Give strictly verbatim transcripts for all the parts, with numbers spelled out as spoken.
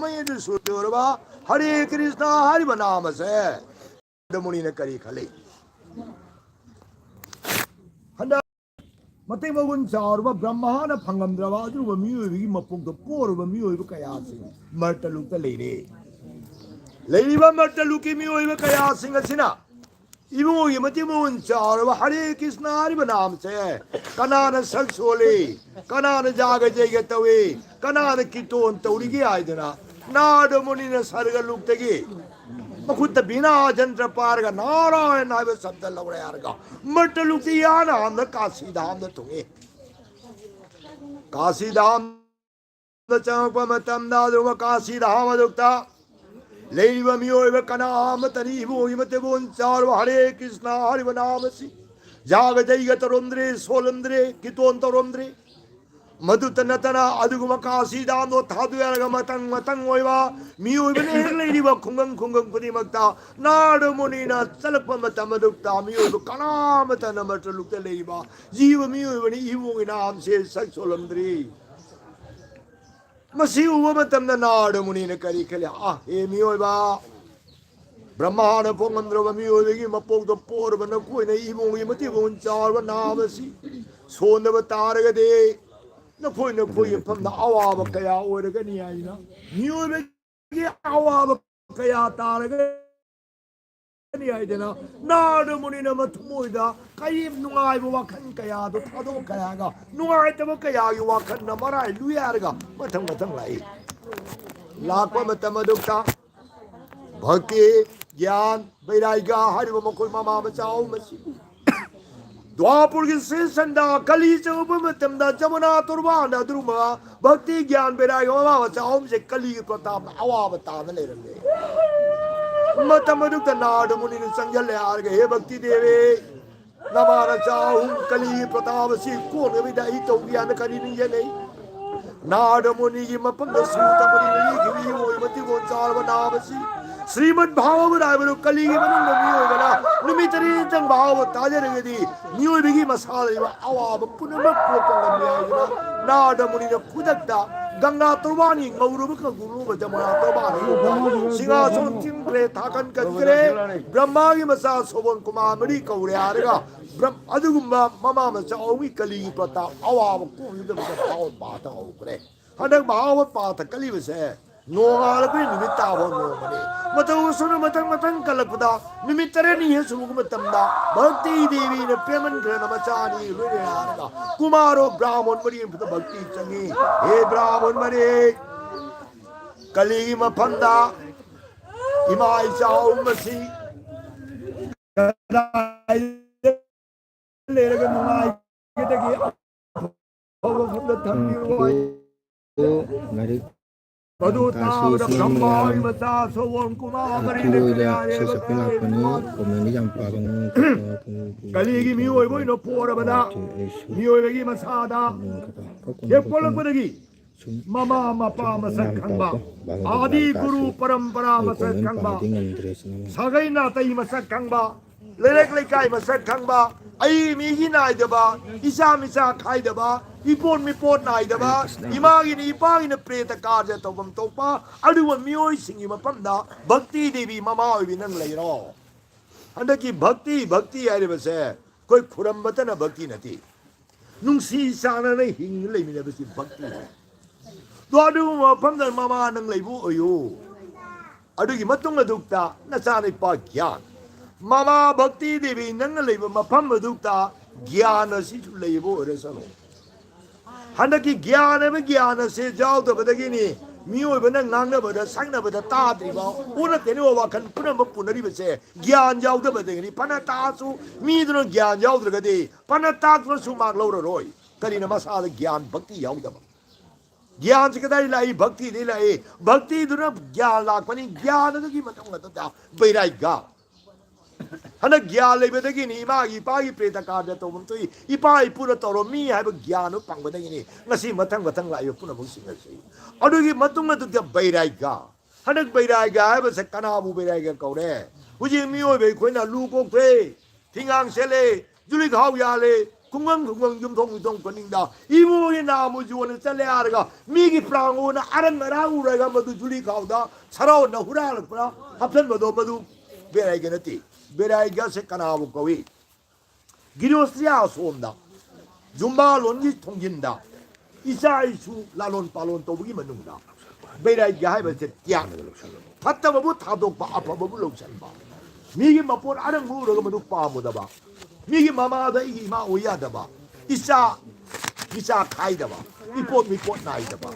ꯃꯌꯦꯛꯇ ꯁꯨꯔ ꯇꯧꯔꯕ ꯍꯔꯦ ꯀ꯭ꯔꯤꯁꯅ ꯍꯥꯏꯔꯤꯕ ꯅꯥꯃꯁꯦ ꯅꯥꯔꯗ ꯃꯨꯅꯤꯅ ꯀꯔꯤ ꯈꯜꯂꯤ? ꯍꯟꯗꯛ ꯃꯇꯤꯛ ꯃꯒꯨꯟ ꯆꯥꯎꯔꯕ ꯕ꯭ꯔꯍ꯭ꯃꯥꯅ ꯐꯪꯉꯝꯗ꯭ꯔꯕ ꯑꯗꯨꯒꯨꯝꯕ ꯃꯤꯑꯣꯏꯕꯒꯤ ꯃꯄꯣꯛꯇ ꯄꯣꯛꯂꯨꯕ ꯃꯤꯑꯣꯏꯕ ꯀꯌꯥꯁꯤꯡ ꯃꯔꯇꯂꯨꯛꯇ ꯂꯩꯔꯦ꯫ ꯂꯩꯔꯤꯕ ꯃꯔꯇꯂꯨꯛꯀꯤ ꯃꯤꯑꯣꯏꯕ ꯀꯌꯥꯁꯤꯡ ꯑꯁꯤꯅ ꯏꯕꯨꯡꯉꯣꯒꯤ ꯃꯇꯤꯛ ꯃꯒꯨꯟ ꯆꯥꯎꯔꯕ ꯍꯔꯦ ꯀ꯭ꯔꯤꯁꯅ ꯍꯥꯏꯔꯤꯕ ꯅꯥꯃꯁꯦ ꯀꯅꯥꯅ ꯁꯛ ꯁꯣꯜꯂꯤ, ꯀꯅꯥꯅ ꯖꯥꯒ ꯖꯩꯒ ꯇꯧꯏ, ꯀꯅꯥꯅ ꯀꯤꯔꯇꯣꯟ ꯇꯧꯔꯤꯒꯦ ꯍꯥꯏꯗꯅ ꯅꯥꯔꯗ ꯃꯨꯅꯤꯅ ꯁꯔꯒ ꯂꯨꯛꯇꯒꯤ ꯃꯈꯨꯠꯇ ꯕꯤꯅꯥ ꯖꯟꯇ꯭ꯔ ꯄꯥꯏꯔꯒ ꯅꯥꯔꯥꯌꯟ ꯍꯥꯏꯕ ꯁꯕꯗ ꯂꯧꯔꯦ ꯍꯥꯏꯔꯒ ꯃꯔꯇꯂꯨꯛꯇ ꯏꯍꯥꯟ ꯍꯥꯟꯕꯗ ꯀꯥꯁꯤꯗ ꯍꯥꯟꯕꯗ ꯊꯨꯡꯉꯤ꯫ ꯀꯥꯁꯤꯗ ꯍꯥꯟꯕꯗ ꯆꯪꯉꯛꯄ ꯃꯇꯝꯗ ꯑꯗꯨꯒ ꯀꯥꯁꯤꯗ ꯍꯥꯟꯕꯗꯨꯛꯇ ꯂꯩꯔꯤꯕ ꯃꯤꯑꯣꯏꯕ ꯀꯅꯥ ꯑꯃꯠꯇꯅꯤ ꯏꯕꯨꯡꯒꯤ ꯃꯇꯦꯕꯣꯟ ꯆꯥꯎꯔꯕ ꯍꯔꯦ ꯀ꯭ꯔꯤꯁꯅ ꯍꯥꯏꯔꯤꯕ ꯅꯥꯃꯁꯤ ꯖꯥꯒ ꯖꯩꯒ ꯇꯧꯔꯝꯗ꯭ꯔꯦ, ꯁꯣꯜꯂꯝꯗ꯭ꯔꯦ, ꯀꯤꯔꯇꯣꯟ ꯇꯧꯔꯝꯗ꯭ꯔꯦ꯫ ꯃꯗꯨꯇ ꯅꯠꯇꯅ ꯑꯗꯨꯒꯨꯝꯕ ꯀꯥꯁꯤꯗꯥꯝꯗꯣ ꯊꯥꯗꯣꯛꯑꯦ ꯍꯥꯏꯔꯒ ꯃꯇꯪ ꯃꯇꯪ ꯑꯣꯏꯕ ꯃꯤꯑꯣꯏꯕꯅ ꯍꯦꯛ ꯂꯩꯔꯤꯕ ꯈꯨꯡꯒꯪ ꯈꯨꯡꯒꯪ ꯈꯨꯗꯤꯡꯃꯛꯇ ꯅꯥꯔꯗ ꯃꯨꯅꯤꯅ ꯆꯠꯂꯛꯄ ꯃꯇꯝ ꯑꯗꯨꯗ ꯃꯤꯑꯣꯏꯕ ꯀꯅꯥ ꯑꯃꯠꯇꯅ ꯃꯔꯇꯂꯨꯛꯇ ꯂꯩꯔꯤꯕ ꯖꯤꯕ ꯃꯤꯑꯣꯏꯕꯅ ꯏꯕꯨꯡꯒꯤ ꯅꯥꯝꯁꯦ ꯁꯛ ꯁꯣꯜꯂꯝꯗ꯭ꯔꯤ꯫ ꯃꯁꯤ ꯎꯕ ꯃꯇꯝꯗ ꯅꯥꯔꯗ ꯃꯨꯅꯤꯅ ꯀꯔꯤ ꯈꯜꯂꯤ? "ꯑꯥ, ꯍꯦ ꯃꯤꯑꯣꯏꯕ, ꯕ꯭ꯔꯍ꯭ꯃꯥꯅ ꯄꯣꯛꯉꯝꯗ꯭ꯔꯕ ꯃꯤꯑꯣꯏꯕꯒꯤ ꯃꯄꯣꯛꯇ ꯄꯣꯛꯂꯕ ꯅꯈꯣꯏꯅ ꯏꯕꯨꯡꯒꯤ ꯃꯇꯤꯛ ꯃꯒꯨꯟ ꯆꯥꯎꯔꯕ ꯅꯥꯃꯁꯤ ꯁꯣꯟꯗꯕ ꯇꯥꯔꯒꯗꯤ ꯅꯈꯣꯏ ꯅꯈꯣꯏꯒꯤ ꯃꯐꯝꯗ ꯑꯋꯥꯕ ꯀꯌꯥ ꯑꯣꯏꯔꯒꯅꯤ" ꯍꯥꯏꯅ ꯃꯤꯑꯣꯏꯕꯒꯤ ꯑꯋꯥꯕ ꯀꯌꯥ ꯇꯥꯔꯒꯅꯤ ꯍꯥꯏꯗꯅ ꯅꯥꯔꯗ ꯃꯨꯅꯤꯅ ꯃꯊꯃꯣꯏꯗ ꯀꯔꯤ ꯅꯨꯡꯉꯥꯏꯕ ꯋꯥꯈꯜ ꯀꯌꯥꯗꯣ ꯊꯥꯗꯣꯛꯈ꯭ꯔꯒ ꯅꯨꯡꯉꯥꯏꯇꯕ ꯀꯌꯥꯒꯤ ꯋꯥꯈꯜꯅ ꯃꯔꯥꯏ ꯂꯨꯏ ꯍꯥꯏꯔꯒ ꯃꯊꯪ ꯃꯊꯪ ꯂꯥꯛꯏ꯫ ꯂꯥꯛꯄ ꯃꯇꯝ ꯑꯗꯨꯗ ꯚꯛꯇꯤ, ꯒ꯭ꯌꯥꯟ, ꯕꯩꯔꯥꯒ꯭ꯌ ꯍꯥꯏꯔꯤꯕ ꯃꯈꯣꯏ ꯃꯃꯥ ꯃꯆꯥ ꯑꯍꯨꯝ ꯑꯁꯤ ꯗ꯭ꯋꯥꯄꯨꯔꯒꯤ ꯁ꯭ꯔꯤꯁꯟꯗ ꯀꯂꯤ ꯆꯪꯉꯛꯄ ꯃꯇꯝꯗ ꯖꯃꯨꯅꯥ ꯇꯣꯔꯕꯥꯟꯗ ꯑꯗꯨꯒꯨꯝꯕ ꯚꯛꯇꯤ, ꯒ꯭ꯌꯥꯟ, ꯕꯩꯔꯥꯒ꯭ꯌ ꯃꯃꯥ ꯃꯆꯥ ꯑꯍꯨꯝꯁꯦ ꯀꯂꯤꯒꯤ ꯄ꯭ꯔꯇꯥꯞꯅ ꯑꯋꯥꯕ ꯇꯥꯅ ꯂꯩꯔꯝꯃꯦ꯫ ꯃꯇꯝ ꯑꯗꯨꯗ ꯅꯥꯔꯗ ꯃꯨꯅꯤꯅ ꯆꯪꯁꯤꯜꯂꯦ ꯍꯥꯏꯔꯒ, "ꯍꯦ ꯚꯛꯇꯤ ꯗꯦꯕꯤ, ꯅꯃꯥ ꯅꯆꯥ ꯑꯍꯨꯝ ꯀꯂꯤꯒꯤ ꯄ꯭ꯔꯇꯥꯞ ꯑꯁꯤ ꯀꯣꯛꯅꯕꯤꯗ ꯑꯩ ꯇꯧꯒꯦ ꯍꯥꯏꯅ ꯀꯔꯤ ꯅꯤꯡꯖꯅꯩ?" ꯅꯥꯔꯗ ꯃꯨꯅꯤꯒꯤ ꯃꯐꯝꯗ ꯁꯨꯇ ꯃꯨꯅꯤꯅ ꯂꯤꯈꯤꯕ ꯏꯕꯨꯡꯒꯤ ꯃꯇꯤꯛ ꯃꯒꯨꯟ ꯆꯥꯎꯔꯕ ꯅꯥꯃꯁꯤ ꯁ꯭ꯔꯤꯃꯗ ꯚꯥꯒꯕꯠ ꯍꯥꯏꯕꯗꯨ ꯀꯂꯤꯒꯤ ꯃꯅꯨꯡꯗ ꯃꯤꯑꯣꯏꯕꯅ ꯅꯨꯃꯤꯠ ꯇꯔꯦꯠꯇꯪ ꯚꯥꯒꯕꯠ ꯇꯥꯖꯔꯒꯗꯤ ꯃꯤꯑꯣꯏꯕꯒꯤ ꯃꯁꯥꯗ ꯂꯩꯕ ꯑꯋꯥꯕ ꯄꯨꯝꯅꯃꯛ ꯀꯣꯛꯄ ꯉꯝꯃꯤ ꯍꯥꯏꯗꯨꯅ ꯅꯥꯔꯗ ꯃꯨꯅꯤꯅ ꯈꯨꯗꯛꯇ ꯒꯪꯒꯥ ꯇꯣꯔꯕꯥꯟꯒꯤ ꯉꯧꯔꯕ ꯀꯪꯒꯨꯔꯨꯕ ꯖꯃꯨꯅꯥ ꯇꯣꯔꯕꯥꯟ ꯁꯤꯡꯍꯥꯁꯣꯟ ꯊꯤꯡꯈ꯭ꯔꯦ, ꯊꯥꯀꯟ ꯀꯟꯈ꯭ꯔꯦ꯫ ꯕ꯭ꯔꯍꯃꯥꯒꯤ ꯃꯆꯥ ꯁꯣꯕꯣꯟ ꯀꯨꯃꯥꯔ ꯃꯔꯤ ꯀꯧꯔꯦ ꯍꯥꯏꯔꯒ ꯕ꯭ꯔꯍ-, ꯑꯗꯨꯒꯨꯝꯕ ꯃꯃꯥ ꯃꯆꯥ ꯑꯍꯨꯝꯒꯤ ꯀꯂꯤꯒꯤ ꯄ꯭ꯔꯇꯥꯞ ꯑꯋꯥꯕ ꯀꯣꯛꯅꯕꯒꯤꯗꯃꯛꯇ ꯚꯥꯒꯕꯠ ꯄꯥꯊ ꯍꯧꯈ꯭ꯔꯦ꯫ ꯍꯟꯗꯛ ꯚꯥꯒꯕꯠ ꯄꯥꯊ ꯀꯠꯂꯤꯕꯁꯦ ꯅꯣꯡꯉꯥꯜꯂꯛꯄꯗꯒꯤ ꯅꯨꯃꯤꯠ ꯇꯥꯕ ꯅꯣꯡꯃꯅꯤ꯫ ꯃꯇꯧ ꯑꯁꯨꯝꯅ ꯃꯊꯪ ꯃꯊꯪ ꯀꯜꯂꯛꯄꯗ ꯅꯨꯃꯤꯠ ꯇꯔꯦꯠꯅꯤ ꯍꯦꯛ ꯁꯨꯔꯛꯄ ꯃꯇꯝꯗ ꯚꯛꯇꯤ ꯗꯦꯕꯤꯅ ꯄꯦꯃꯟꯈ꯭ꯔꯅ ꯃꯆꯥ ꯑꯅꯤ ꯂꯣꯏꯅ ꯌꯥꯔꯒ ꯀꯨꯃꯥꯔꯣ ꯕ꯭ꯔꯥꯍꯃꯣꯟ ꯃꯔꯤ ꯑꯃꯈꯛꯇ ꯚꯛꯇꯤ ꯆꯪꯉꯤ꯫ ꯍꯦ ꯕ꯭ꯔꯥꯍꯃꯣꯟ ꯃꯔꯤ, ꯀꯂꯤꯒꯤ ꯃꯐꯝꯗ ꯏꯃꯥ ꯏꯆꯥ ꯑꯍꯨꯝ ꯑꯁꯤ ꯀꯗꯥꯏꯗ ꯂꯩꯔꯒ ꯅꯨꯡꯉꯥꯏꯒꯗꯒꯦ? ꯑꯐꯕ ꯃꯐꯝꯗ ꯊꯝꯕꯤꯌꯨ ꯍꯥꯏ꯫ ꯂꯥꯏꯔꯤꯛ ꯃꯗꯨ ꯌꯥꯝ ꯇꯥꯁꯤ ꯇꯥꯕꯗ ꯁꯤ ꯕ꯭ꯔꯍꯃꯥꯒꯤ ꯃꯌꯥꯝ ꯃꯆꯥ ꯁꯣꯕꯣꯟ ꯀꯨꯃꯥꯔ ꯃꯔꯤꯅ ꯂꯣꯏꯗ ꯀꯌꯥ ꯁꯤ ꯌꯦꯜꯂꯕ ꯆꯠꯄ ꯂꯥꯛꯄꯅꯤ꯫ ꯀꯣꯃꯦꯟꯗꯤ ꯌꯥꯝ ꯄꯥꯕ ꯉꯝꯃꯣꯏ꯫ ꯀꯂꯤꯒꯤ ꯃꯤꯑꯣꯏꯕ ꯑꯣꯏꯅ ꯄꯣꯔꯕꯅ ꯑꯩꯁꯨ ꯃꯤꯑꯣꯏꯕꯒꯤ ꯃꯁꯥꯗ ꯀꯣꯃꯦꯟ ꯈꯛꯇ ꯍꯦꯛ ꯄꯣꯛꯂꯛꯄꯗꯒꯤ ꯁꯨꯝ ꯃꯃꯥ ꯃꯄꯥ ꯃꯁꯛ ꯌꯥꯝ ꯈꯪꯕ, ꯄꯥꯎꯀꯣ, ꯕꯥꯒꯕ ꯑꯥꯗꯤ ꯕꯥꯒꯕ ꯒꯨꯔꯨ ꯇꯥꯁꯤ꯫ ꯄꯔꯝꯄꯔꯥ ꯑꯩ ꯃꯁꯛ ꯀꯣꯃꯦꯟ ꯈꯪꯕ, ꯄꯥꯕꯗꯤ ꯉꯝꯗ꯭ꯔꯦ ꯁꯤꯅ꯫ ꯁꯥꯒꯩ ꯅꯥꯇꯩ ꯃꯁꯛ ꯈꯪꯕ, ꯂꯩꯔꯛ ꯂꯩꯀꯥꯏ ꯃꯁꯛ ꯈꯪꯕ, ꯑꯩ ꯃꯤꯒꯤ ꯅꯥꯏꯗꯕ, ꯏꯆꯥ ꯃꯤꯆꯥ ꯈꯥꯏꯗꯕ, ꯏꯄꯣꯠ ꯃꯤꯄꯣꯠ ꯅꯥꯏꯗꯕ, ꯏꯃꯥꯒꯤꯅ ꯏꯄꯥꯒꯤꯅ ꯄ꯭ꯔꯦꯇ ꯀꯥꯔꯖ ꯇꯧꯐꯝ ꯊꯣꯛꯄ ꯑꯗꯨꯒꯨꯝꯕ ꯃꯤꯑꯣꯏꯁꯤꯡꯒꯤ ꯃꯐꯝꯗ ꯚꯛꯇꯤ ꯗꯦꯕꯤ ꯃꯃꯥ ꯑꯣꯏꯕꯤ ꯅꯪ ꯂꯩꯔꯣ꯫ ꯍꯟꯗꯛꯀꯤ ꯚꯛꯇꯤ, ꯚꯛꯇꯤ ꯍꯥꯏꯔꯤꯕꯁꯦ ꯑꯩꯈꯣꯏ ꯈꯨꯔꯝꯕꯇꯅ ꯚꯛꯇꯤ ꯅꯠꯇꯦ꯫ ꯅꯨꯡꯁꯤ ꯆꯥꯟꯅꯅ ꯍꯤꯡꯅ ꯂꯩꯃꯤꯟꯅꯕꯁꯤ ꯚꯛꯇꯤꯅꯤ꯫ ꯑꯗꯣ ꯑꯗꯨꯒꯨꯝꯕ ꯃꯐꯝꯗ ꯃꯃꯥ ꯅꯪ ꯂꯩꯕ ꯑꯣꯏꯌꯨ꯫ ꯑꯗꯨꯒꯤ ꯃꯇꯨꯡ ꯑꯗꯨꯗ ꯅꯆꯥꯅꯨꯄꯥ ꯒ꯭ꯌꯥꯟ, ꯃꯃꯥ ꯚꯛꯇꯤ ꯗꯦꯕꯤ ꯅꯪꯅ ꯂꯩꯕ ꯃꯐꯝ ꯑꯗꯨꯗ ꯒ꯭ꯌꯥꯟ ꯑꯁꯤꯁꯨ ꯂꯩꯕ ꯑꯣꯏꯔꯁꯅꯨ꯫ ꯍꯟꯗꯛꯀꯤ ꯒ꯭ꯌꯥꯟ ꯍꯥꯏꯕ ꯒ꯭ꯌꯥꯟ ꯑꯁꯤ ꯌꯥꯎꯗꯕꯗꯒꯤꯅꯤ ꯃꯤꯑꯣꯏꯕꯅ ꯉꯥꯡꯅꯕꯗ ꯁꯛꯅꯕꯗ ꯇꯥꯗ꯭ꯔꯤꯕ, ꯑꯣꯟꯅ ꯇꯩꯅꯕ ꯋꯥꯈꯜ ꯄꯨꯝꯅꯃꯛ ꯄꯨꯅꯔꯤꯕꯁꯦ ꯒ꯭ꯌꯥꯟ ꯌꯥꯎꯗꯕꯗꯒꯤꯅꯤ꯫ ꯐꯅ ꯇꯥꯛꯑꯁꯨ ꯃꯤꯗꯨꯅ ꯒ꯭ꯌꯥꯟ ꯌꯥꯎꯗ꯭ꯔꯒꯗꯤ ꯐꯅ ꯇꯥꯛꯇ꯭ꯔꯁꯨ ꯃꯥꯔꯛ ꯂꯧꯔꯔꯣꯏ꯫ ꯀꯔꯤꯅ? ꯃꯁꯥꯗ ꯒ꯭ꯌꯥꯟ ꯚꯛꯇꯤ ꯌꯥꯎꯗꯕ꯫ ꯒ꯭ꯌꯥꯟꯁꯤ ꯀꯗꯥꯏ ꯂꯥꯛꯏ? ꯚꯛꯇꯤꯗꯩ ꯂꯥꯛꯏ꯫ ꯚꯛꯇꯤꯗꯨꯅ ꯒ꯭ꯌꯥꯟ ꯂꯥꯛꯄꯅꯤ꯫ ꯒ꯭ꯌꯥꯟ ꯑꯗꯨꯒꯤ ꯃꯇꯨꯡ ꯑꯗꯨꯗ ꯕꯩꯔꯥꯏꯒ꯫ ꯍꯟꯗꯛ ꯒ꯭ꯌꯥꯟ ꯂꯩꯕꯗꯒꯤꯅꯤ ꯏꯃꯥꯒꯤ ꯏꯄꯥꯒꯤ ꯄ꯭ꯔꯦꯇ ꯀꯥꯔꯖ ꯇꯧꯐꯝ ꯊꯣꯛꯏ, ꯏꯄꯥ ꯏꯄꯨꯅ ꯇꯧꯔꯝꯃꯤ ꯍꯥꯏꯕ ꯒ꯭ꯌꯥꯟꯗꯨ ꯐꯪꯕꯗꯒꯤꯅꯤ ꯉꯁꯤ ꯃꯊꯪ ꯃꯊꯪ ꯂꯥꯛꯏꯕ ꯄꯨꯝꯅꯃꯛꯁꯤꯡ ꯑꯁꯤ꯫ ꯑꯗꯨꯒꯤ ꯃꯇꯨꯡ ꯑꯗꯨꯗ ꯕꯩꯔꯥꯏꯒ꯫ ꯍꯟꯗꯛ ꯕꯩꯔꯥꯏꯒ ꯍꯥꯏꯕꯁꯦ ꯀꯅꯥꯕꯨ ꯕꯩꯔꯥꯏꯒ ꯀꯧꯔꯦ? ꯍꯧꯖꯤꯛ ꯃꯤꯑꯣꯏꯕ ꯑꯩꯈꯣꯏꯅ ꯂꯨ ꯀꯣꯛꯊꯣꯛꯑꯦ, ꯐꯤꯉꯥꯡ ꯁꯦꯠꯂꯦ, ꯖꯨꯂꯤꯈꯥꯎ ꯌꯥꯜꯂꯦ, ꯈꯨꯡꯒꯪ ꯈꯨꯡꯒꯪ ꯌꯨꯝꯊꯣꯡ ꯌꯨꯝꯊꯣꯡ ꯈꯨꯗꯤꯡꯗ ꯏꯃꯨꯒꯤ ꯅꯥꯃꯨ ꯌꯣꯟꯅ ꯆꯠꯂꯦ ꯍꯥꯏꯔꯒ ꯃꯤꯒꯤ ꯄ꯭ꯔꯥꯡꯒꯣꯟꯅ ꯑꯔꯪ ꯑꯔꯥꯛ ꯎꯔꯒ ꯃꯗꯨ ꯖꯨꯂꯤꯈꯥꯎꯗ ꯁꯔꯥꯎꯅ ꯍꯨꯔꯥꯜꯂꯛꯄ꯭ꯔꯥ ꯍꯥꯞꯆꯟꯕꯗꯣ ꯃꯗꯨ ꯕꯦꯔꯥꯏꯒ ꯅꯠꯇꯦ꯫ ꯕꯦꯔꯥꯏꯒꯁꯦ ꯀꯅꯥꯕꯨ ꯀꯧꯏ? ꯒꯤꯔꯣꯁꯇ꯭ꯔꯤꯌꯥ ꯑꯁꯣꯝꯗ ꯌꯨꯝꯕꯥꯂꯣꯟꯒꯤ ꯊꯣꯡꯖꯤꯟꯗ ꯏꯆꯥ ꯏꯁꯨ ꯂꯥꯂꯣꯟ ꯄꯥꯂꯣꯟ ꯇꯧꯕꯒꯤ ꯃꯅꯨꯡꯗ ꯕꯦꯔꯥꯏꯒ ꯍꯥꯏꯕꯁꯦ ꯇ꯭ꯌꯥꯒ ꯐꯠꯇꯕꯕꯨ ꯊꯥꯗꯣꯛꯄ, ꯑꯐꯕꯕꯨ ꯂꯧꯁꯤꯟꯕ꯫ ꯃꯤꯒꯤ ꯃꯄꯣꯠ ꯑꯔꯪꯕ ꯎꯔꯒ ꯃꯗꯨ ꯄꯥꯝꯃꯨꯗꯕ, ꯃꯤꯒꯤ ꯃꯃꯥꯗ ꯑꯩꯒꯤ ꯏꯃꯥ ꯑꯣꯏ ꯌꯥꯗꯕ, ꯏꯆꯥ ꯃꯤꯆꯥ ꯈꯥꯏꯗꯕ, ꯏꯄꯣꯠ ꯃꯤꯄꯣꯠ ꯅꯥꯏꯗꯕ꯫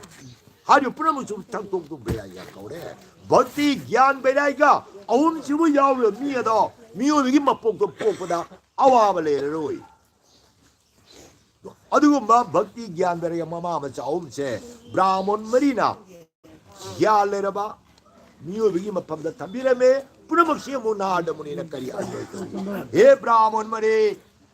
ꯍꯥꯏꯔꯤꯕ ꯄꯨꯝꯅꯃꯛꯁꯨ ꯊꯛꯇꯣꯛꯇꯣ ꯕꯦꯔꯥꯏꯒ ꯀꯧꯔꯦ꯫ ꯚꯛꯇꯤ, ꯒ꯭ꯌꯥꯟ, ꯕꯦꯔꯥꯏꯒ ꯑꯍꯨꯝꯁꯤꯕꯨ ꯌꯥꯎꯔꯤꯕ ꯃꯤ ꯑꯗꯣ ꯃꯤꯑꯣꯏꯕꯒꯤ ꯃꯄꯣꯛꯇ ꯄꯣꯛꯄꯗ ꯑꯋꯥꯕ ꯂꯩꯔꯔꯣꯏ꯫ ꯑꯗꯨꯒꯨꯝꯕ ꯚꯛꯇꯤ, ꯒ꯭ꯌꯥꯟ, ꯕꯦꯔꯥꯏꯒ ꯃꯃꯥ ꯃꯆꯥ ꯑꯍꯨꯝꯁꯦ ꯕ꯭ꯔꯥꯍꯃꯣꯟ ꯃꯔꯤꯅ ꯒ꯭ꯌꯥꯟ ꯂꯩꯔꯕ ꯃꯤꯑꯣꯏꯕꯒꯤ ꯃꯐꯝꯗ ꯊꯝꯕꯤꯔꯝꯃꯦ꯫ ꯄꯨꯝꯅꯃꯛꯁꯤ ꯑꯃꯨꯛ ꯅꯥꯔꯗ ꯃꯨꯅꯤꯅ ꯀꯔꯤ ꯑꯟꯗꯣꯏ? ꯍꯦ ꯕ꯭ꯔꯥꯍꯃꯣꯟ ꯃꯔꯤ,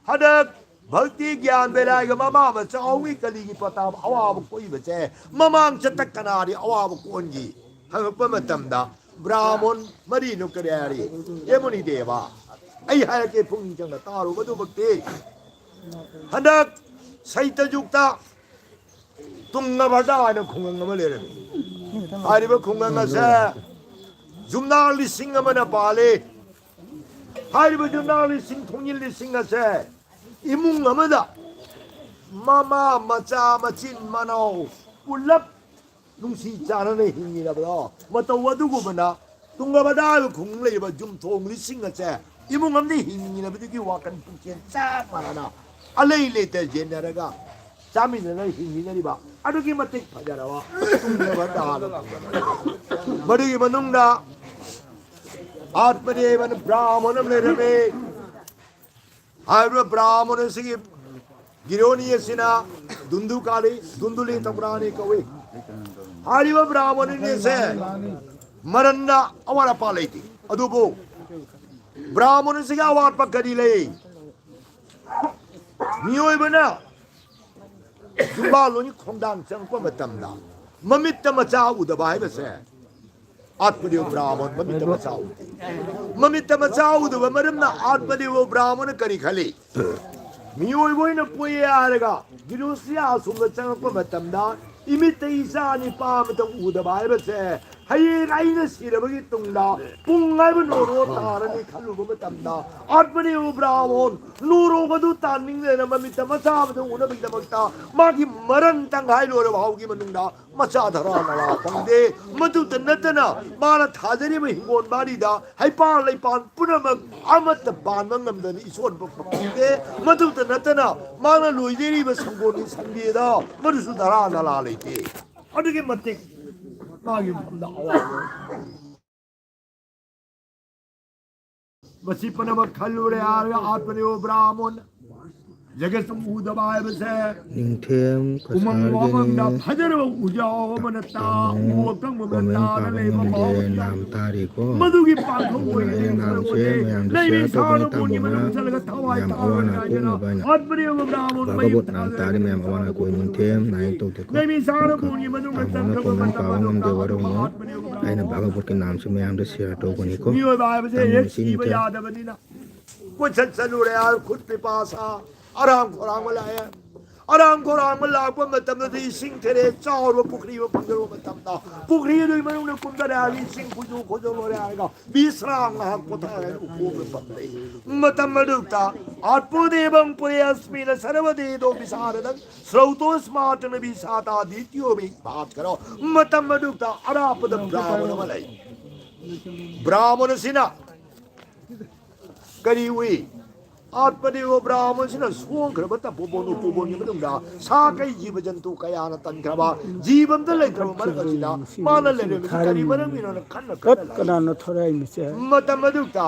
ꯍꯟꯗꯛ ꯚꯛꯇꯤ, ꯒ꯭ꯌꯥꯟ, ꯕꯦꯔꯥꯏꯒ ꯃꯃꯥ ꯃꯆꯥ ꯑꯍꯨꯝꯒꯤ ꯀꯂꯤꯒꯤ ꯄꯇꯥꯞ ꯑꯋꯥꯕ ꯀꯣꯛꯏꯕꯁꯦ ꯃꯃꯥꯡ ꯆꯠꯇ ꯀꯅꯥꯗꯤ ꯑꯋꯥꯕ ꯀꯣꯛꯍꯟꯈꯤ? ꯍꯪꯉꯛꯄ ꯃꯇꯝꯗ ꯕ꯭ꯔꯥꯍꯃꯣꯟ ꯃꯔꯤꯅ ꯀꯔꯤ ꯍꯥꯏꯔꯤ? ꯍꯦ ꯃꯨꯅꯤꯗꯦꯕ, ꯑꯩ ꯍꯥꯏꯔꯛꯀꯦ, ꯄꯨꯛꯅꯤꯡ ꯆꯪꯅ ꯇꯥꯔꯨꯕ꯫ ꯑꯗꯨꯃꯛꯇꯤ ꯍꯟꯗꯛ ꯁꯩꯇ ꯌꯨꯛꯇ ꯇꯨꯡꯒ ꯚꯔꯗꯥ ꯍꯥꯏꯅ ꯈꯨꯡꯒꯪ ꯑꯃ ꯂꯩꯔꯝꯃꯤ꯫ ꯍꯥꯏꯔꯤꯕ ꯈꯨꯡꯒꯪ ꯑꯁꯦ ꯌꯨꯝꯅꯥꯛ ꯂꯤꯁꯤꯡ ꯑꯃꯅ ꯄꯥꯜꯂꯤ꯫ ꯍꯥꯏꯔꯤꯕ ꯌꯨꯝꯅꯥꯛ ꯂꯤꯁꯤꯡ, ꯊꯣꯡꯖꯤꯟ ꯂꯤꯁꯤꯡ ꯑꯁꯦ ꯏꯃꯨꯡ ꯑꯃꯗ ꯃꯃꯥ, ꯃꯆꯥ, ꯃꯆꯤꯟ ꯃꯅꯥꯎ ꯄꯨꯂꯞ ꯅꯨꯡꯁꯤ ꯆꯥꯟꯅꯅ ꯍꯤꯡꯃꯤꯟꯅꯕꯗꯣ ꯃꯇꯧ ꯑꯗꯨꯒꯨꯝꯕꯅ ꯇꯨꯡꯒꯕꯗꯥ ꯍꯥꯏꯕ ꯈꯨꯡꯒꯪ ꯂꯩꯔꯤꯕ ꯌꯨꯝꯊꯣꯡ ꯂꯤꯁꯤꯡ ꯑꯁꯦ ꯏꯃꯨꯡ ꯑꯃꯗ ꯍꯤꯡꯃꯤꯟꯅꯕꯗꯨꯒꯤ ꯋꯥꯈꯜ ꯄꯨꯛꯆꯦꯜ ꯆꯞ ꯃꯥꯟꯅꯅ ꯑꯂꯩ ꯂꯩꯇ ꯌꯦꯟꯅꯔꯒ ꯆꯥꯃꯤꯟꯅꯅ ꯍꯤꯡꯃꯤꯟꯅꯔꯤꯕ ꯑꯗꯨꯛꯀꯤ ꯃꯇꯤꯛ ꯐꯖꯔꯕ ꯇꯨꯡꯒꯕꯗꯥ ꯍꯥꯏꯕ ꯈꯨꯡꯒꯪ꯫ ꯃꯗꯨꯒꯤ ꯃꯅꯨꯡꯗ ꯑꯥꯠꯃꯗꯦꯕꯅ ꯕ꯭ꯔꯥꯍꯃꯟ ꯑꯃ ꯂꯩꯔꯝꯃꯤ꯫ ꯍꯥꯏꯔꯤꯕ ꯕ꯭ꯔꯥꯍꯃꯟ ꯑꯁꯤꯒꯤ ꯒꯤꯔꯣꯅꯤ ꯑꯁꯤꯅ ꯗꯨꯟꯗꯨ ꯀꯥꯂꯤ, ꯗꯨꯟꯗꯨꯂꯤ ꯇꯝꯕ꯭ꯔꯥꯅꯤ ꯀꯧꯏ꯫ ꯍꯥꯏꯔꯤꯕ ꯕ꯭ꯔꯥꯍꯃꯟ ꯑꯅꯤꯁꯦ ꯃꯔꯟꯗ ꯑꯋꯥꯠ ꯑꯄꯥ ꯂꯩꯇꯦ꯫ ꯑꯗꯨꯕꯨ ꯕ꯭ꯔꯥꯍꯃꯟ ꯑꯁꯤꯒꯤ ꯑꯋꯥꯠꯄ ꯀꯔꯤ ꯂꯩ? ꯃꯤꯑꯣꯏꯕꯅ ꯌꯨꯝꯕꯥꯜꯂꯣꯟꯒꯤ ꯈꯣꯡꯗꯥꯡ ꯆꯪꯉꯛꯄ ꯃꯇꯝꯗ ꯃꯃꯤꯠꯇ ꯃꯆꯥ ꯎꯗꯕ ꯍꯥꯏꯕꯁꯦ ꯑꯥꯠꯃꯗꯦꯕ ꯕ꯭ꯔꯥꯍꯃꯟ ꯃꯃꯤꯠꯇ ꯃꯆꯥ ꯎꯗꯦ꯫ ꯃꯃꯤꯠꯇ ꯃꯆꯥ ꯎꯗꯕ ꯃꯔꯝꯅ ꯑꯥꯠꯃꯗꯦꯕ ꯕ꯭ꯔꯥꯍꯃꯟꯅ ꯀꯔꯤ ꯈꯜꯂꯤ? ꯃꯤꯑꯣꯏꯕ ꯑꯣꯏꯅ ꯄꯣꯛꯑꯦ ꯍꯥꯏꯔꯒ ꯒꯤꯔꯣꯁꯤ ꯑꯁꯣꯝꯗ ꯆꯪꯉꯛꯄ ꯃꯇꯝꯗ ꯏꯃꯤꯠꯇ ꯏꯆꯥ ꯅꯤꯄꯥ ꯑꯃꯇ ꯎꯗꯕ ꯍꯥꯏꯕꯁꯦ, ꯍꯌꯦꯡ ꯑꯩꯅ ꯁꯤꯔꯕꯒꯤ ꯇꯨꯡꯗ ꯄꯨꯡ ꯍꯥꯏꯕ ꯅꯣꯔꯣ ꯇꯥꯔꯅꯤ ꯈꯜꯂꯨꯕ ꯃꯇꯝꯗ, ꯑꯥꯠꯃꯗꯦꯕ ꯕ꯭ꯔꯥꯍꯃꯟ ꯅꯣꯔꯣꯛ ꯑꯗꯨ ꯇꯥꯟꯅꯤꯡꯗꯅ ꯃꯃꯤꯠꯇ ꯃꯆꯥ ꯑꯃꯇ ꯎꯅꯕꯒꯤꯗꯃꯛꯇ ꯃꯥꯒꯤ ꯃꯔꯟ ꯇꯪꯈꯥꯏ ꯂꯣꯏꯔꯕ ꯐꯥꯎꯒꯤ ꯃꯅꯨꯡꯗ ꯃꯆꯥ ꯙꯔꯥ ꯅꯂꯥ ꯐꯪꯗꯦ꯫ ꯃꯗꯨꯇ ꯅꯠꯇꯅ ꯃꯥꯅ ꯊꯥꯖꯔꯤꯕ ꯍꯤꯡꯒꯣꯜ ꯕꯥꯔꯤꯗ ꯍꯩꯄꯥꯜ ꯂꯩꯄꯥꯜ ꯄꯨꯝꯅꯃꯛ ꯑꯃꯠꯇ ꯄꯥꯟꯕ ꯉꯝꯗꯅ ꯏꯁꯣꯟꯕ ꯐꯪꯗꯦ꯫ ꯃꯗꯨꯇ ꯅꯠꯇꯅ ꯃꯥꯅ ꯂꯣꯏꯖꯔꯤꯕ ꯁꯪꯒꯣꯝꯒꯤ ꯁꯟꯕꯤꯗ ꯃꯗꯨꯁꯨ ꯙꯔꯥ ꯅꯂꯥ ꯂꯩꯇꯦ꯫ ꯑꯗꯨꯛꯀꯤ ꯃꯇꯤꯛ ꯃꯥꯒꯤ ꯃꯐꯝꯗ ꯑꯋꯥꯕ ꯑꯣꯏ꯫ ꯃꯁꯤ ꯄꯨꯝꯅꯃꯛ ꯈꯜꯂꯨꯔꯦ ꯍꯥꯏꯔꯒ ꯑꯥꯠꯃꯅꯦꯕ ꯕ꯭ꯔꯥꯍꯃꯟ꯫ ꯖꯒꯠꯁꯨ ꯎꯗꯕ ꯍꯥꯏꯕꯁꯦ ꯅꯤꯡꯊꯦꯝ ꯎꯃꯪ ꯋꯥꯃꯪꯗ ꯀꯁꯥꯔꯒꯤꯅꯤ꯫ ꯐꯖꯔꯕ ꯎꯖꯥꯎ ꯑꯃꯅ ꯇꯥ-, ꯇꯥꯃꯣ ꯎ ꯑꯀꯪꯕ ꯑꯃꯅ ꯀꯣꯃꯦꯟ ꯇꯥꯔ ꯄꯥꯕ ꯂꯩꯕ ꯉꯝꯗꯦ, ꯃꯍꯥꯎ ꯅꯥꯝ ꯇꯥꯔꯤꯀꯣ꯫ ꯃꯗꯨꯒꯤ ꯄꯥꯡꯊꯧ ꯑꯗꯨꯅ ꯑꯣꯏꯒꯅꯤ ꯑꯩꯅ ꯈꯜꯂꯛꯄꯁꯦ ꯅꯥꯝꯁꯦ ꯃꯌꯥꯝꯗ ꯂꯩꯃꯤ ꯁꯤꯌꯥꯔ ꯇꯧꯕꯅꯤ, ꯁꯥꯔꯕꯣꯟꯒꯤ ꯇꯥꯃꯣꯅ ꯃꯅꯨꯡ ꯆꯜꯂꯒ ꯊꯋꯥꯏ ꯌꯥꯝ ꯑꯋꯥ ꯊꯥꯔꯒ ꯑꯅꯥ ꯍꯥꯏꯗꯅ ꯀꯣꯛꯅꯕ ꯍꯥꯏꯅ꯫ ꯑꯥꯠꯃꯅꯦꯕ ꯕ꯭ꯔꯥꯍꯃꯟ ꯃꯌꯦꯛ ꯚꯥꯒꯕꯣꯠ ꯅꯥꯝ ꯊꯥꯔꯒ ꯇꯥꯔꯤ ꯃꯌꯥꯝ ꯑꯋꯥ ꯑꯅꯥ ꯀꯣꯛꯏ ꯅꯤꯡꯊꯦꯝ ꯅꯥꯏ ꯇꯧꯗꯦꯀꯣ꯫ ꯂꯩꯃꯤ ꯁꯥꯔꯕꯣꯟꯒꯤ ꯃꯅꯨꯡꯗ ꯇꯥꯃꯣꯅ ꯆꯪꯈ꯭ꯔꯕ ꯀꯣꯃꯦꯟ ꯃꯇꯝ ꯄꯥꯕ ꯑꯗꯨꯗ ꯉꯝꯗꯦ, ꯑꯗꯨꯒ ꯋꯥꯔꯧꯅꯨ꯫ ꯑꯥꯠꯃꯅꯦꯕ ꯑꯩꯅ ꯕ꯭ꯔꯥꯍꯃꯟ ꯚꯥꯒꯕꯣꯠꯀꯤ ꯅꯥꯝꯁꯦ ꯃꯌꯥꯝꯗ ꯁꯤꯌꯥꯔ ꯇꯧꯕꯅꯤꯀꯣ꯫ ꯃꯤꯑꯣꯏꯕ ꯍꯥꯏꯕꯁꯦ ꯇꯥꯃꯣ ꯍꯦꯛ ꯁꯤꯕ ꯏꯆꯦ ꯌꯥꯗꯕꯅꯤꯅ ꯀꯣꯏꯆꯠ ꯆꯠꯂꯨꯔꯦ ꯍꯥꯏ, ꯈꯨꯠ ꯄꯤꯄꯥꯁꯥ ꯑꯔꯥꯝ ꯈꯧꯔꯥꯡꯕ ꯂꯥꯛꯑꯦ꯫ ꯑꯔꯥꯝ ꯈꯧꯔꯥꯡꯕ ꯂꯥꯛꯄ ꯃꯇꯝꯗꯗꯤ ꯏꯁꯤꯡ ꯊꯦꯔꯦ ꯆꯥꯎꯔꯕ ꯄꯨꯈ꯭ꯔꯤ ꯑꯃ ꯐꯪꯖꯔꯨꯕ ꯃꯇꯝꯗ ꯄꯨꯈ꯭ꯔꯤ ꯑꯗꯨꯒꯤ ꯃꯅꯨꯡꯗ ꯀꯨꯝꯊꯔꯦ ꯍꯥꯏ, ꯏꯁꯤꯡ ꯈꯨꯖꯨ ꯈꯣꯏꯖꯣ ꯂꯣꯏꯔꯦ ꯍꯥꯏꯔꯒ ꯕꯤꯁ꯭ꯔꯥꯝ ꯉꯥꯏꯍꯥꯛ ꯄꯣꯊꯥꯔꯦ ꯎꯈꯣꯡꯗ ꯐꯝꯂꯦ꯫ ꯃꯇꯝ ꯑꯗꯨꯗ ꯑꯠꯄꯨꯗꯦꯕꯝ ꯄꯨꯔꯦ ꯑꯁꯃꯤꯅ ꯁꯔꯕꯗꯦꯗꯣ ꯕꯤꯁꯥꯔꯗꯪ ꯁ꯭ꯔꯧꯇꯣꯁꯃꯥꯇꯅ ꯕꯤꯁꯥꯇꯥ ꯗꯤꯇꯤꯌꯣ ꯕꯤ ꯚꯥꯠꯀꯔꯣ꯫ ꯃꯇꯝ ꯑꯗꯨꯗ ꯑꯔꯥꯞꯄꯗ ꯕ꯭ꯔꯥꯍꯃꯟ ꯑꯃ ꯂꯩ꯫ ꯕ꯭ꯔꯥꯍꯃꯟ ꯑꯁꯤꯅ ꯀꯔꯤ ꯎꯏ? ꯑꯥꯠꯄꯗꯦꯕ ꯕ꯭ꯔꯥꯍꯃꯟꯁꯤꯅ ꯁꯣꯡꯈ꯭ꯔꯕ ꯇꯄꯣꯕꯣꯟ ꯎꯄꯣꯕꯣꯟꯒꯤ ꯃꯅꯨꯡꯗ ꯁꯥ ꯀꯩ ꯖꯤꯕ ꯖꯟꯇꯨ ꯀꯌꯥꯅ ꯇꯟꯈ꯭ꯔꯕ ꯖꯤꯕ ꯑꯝꯇ ꯂꯩꯇ꯭ꯔꯕ ꯃꯔꯛ ꯑꯁꯤꯗ ꯃꯥꯅ ꯂꯩꯔꯝꯃꯤꯁꯤ ꯀꯔꯤ ꯃꯔꯝꯒꯤꯅꯣꯅ ꯈꯟꯅ ꯈꯟꯅ ꯂꯥꯛꯏ꯫ ꯀꯅꯥꯅꯣ ꯊꯣꯔꯛꯏ ꯃꯁꯦ? ꯃꯇꯝ ꯑꯗꯨꯗ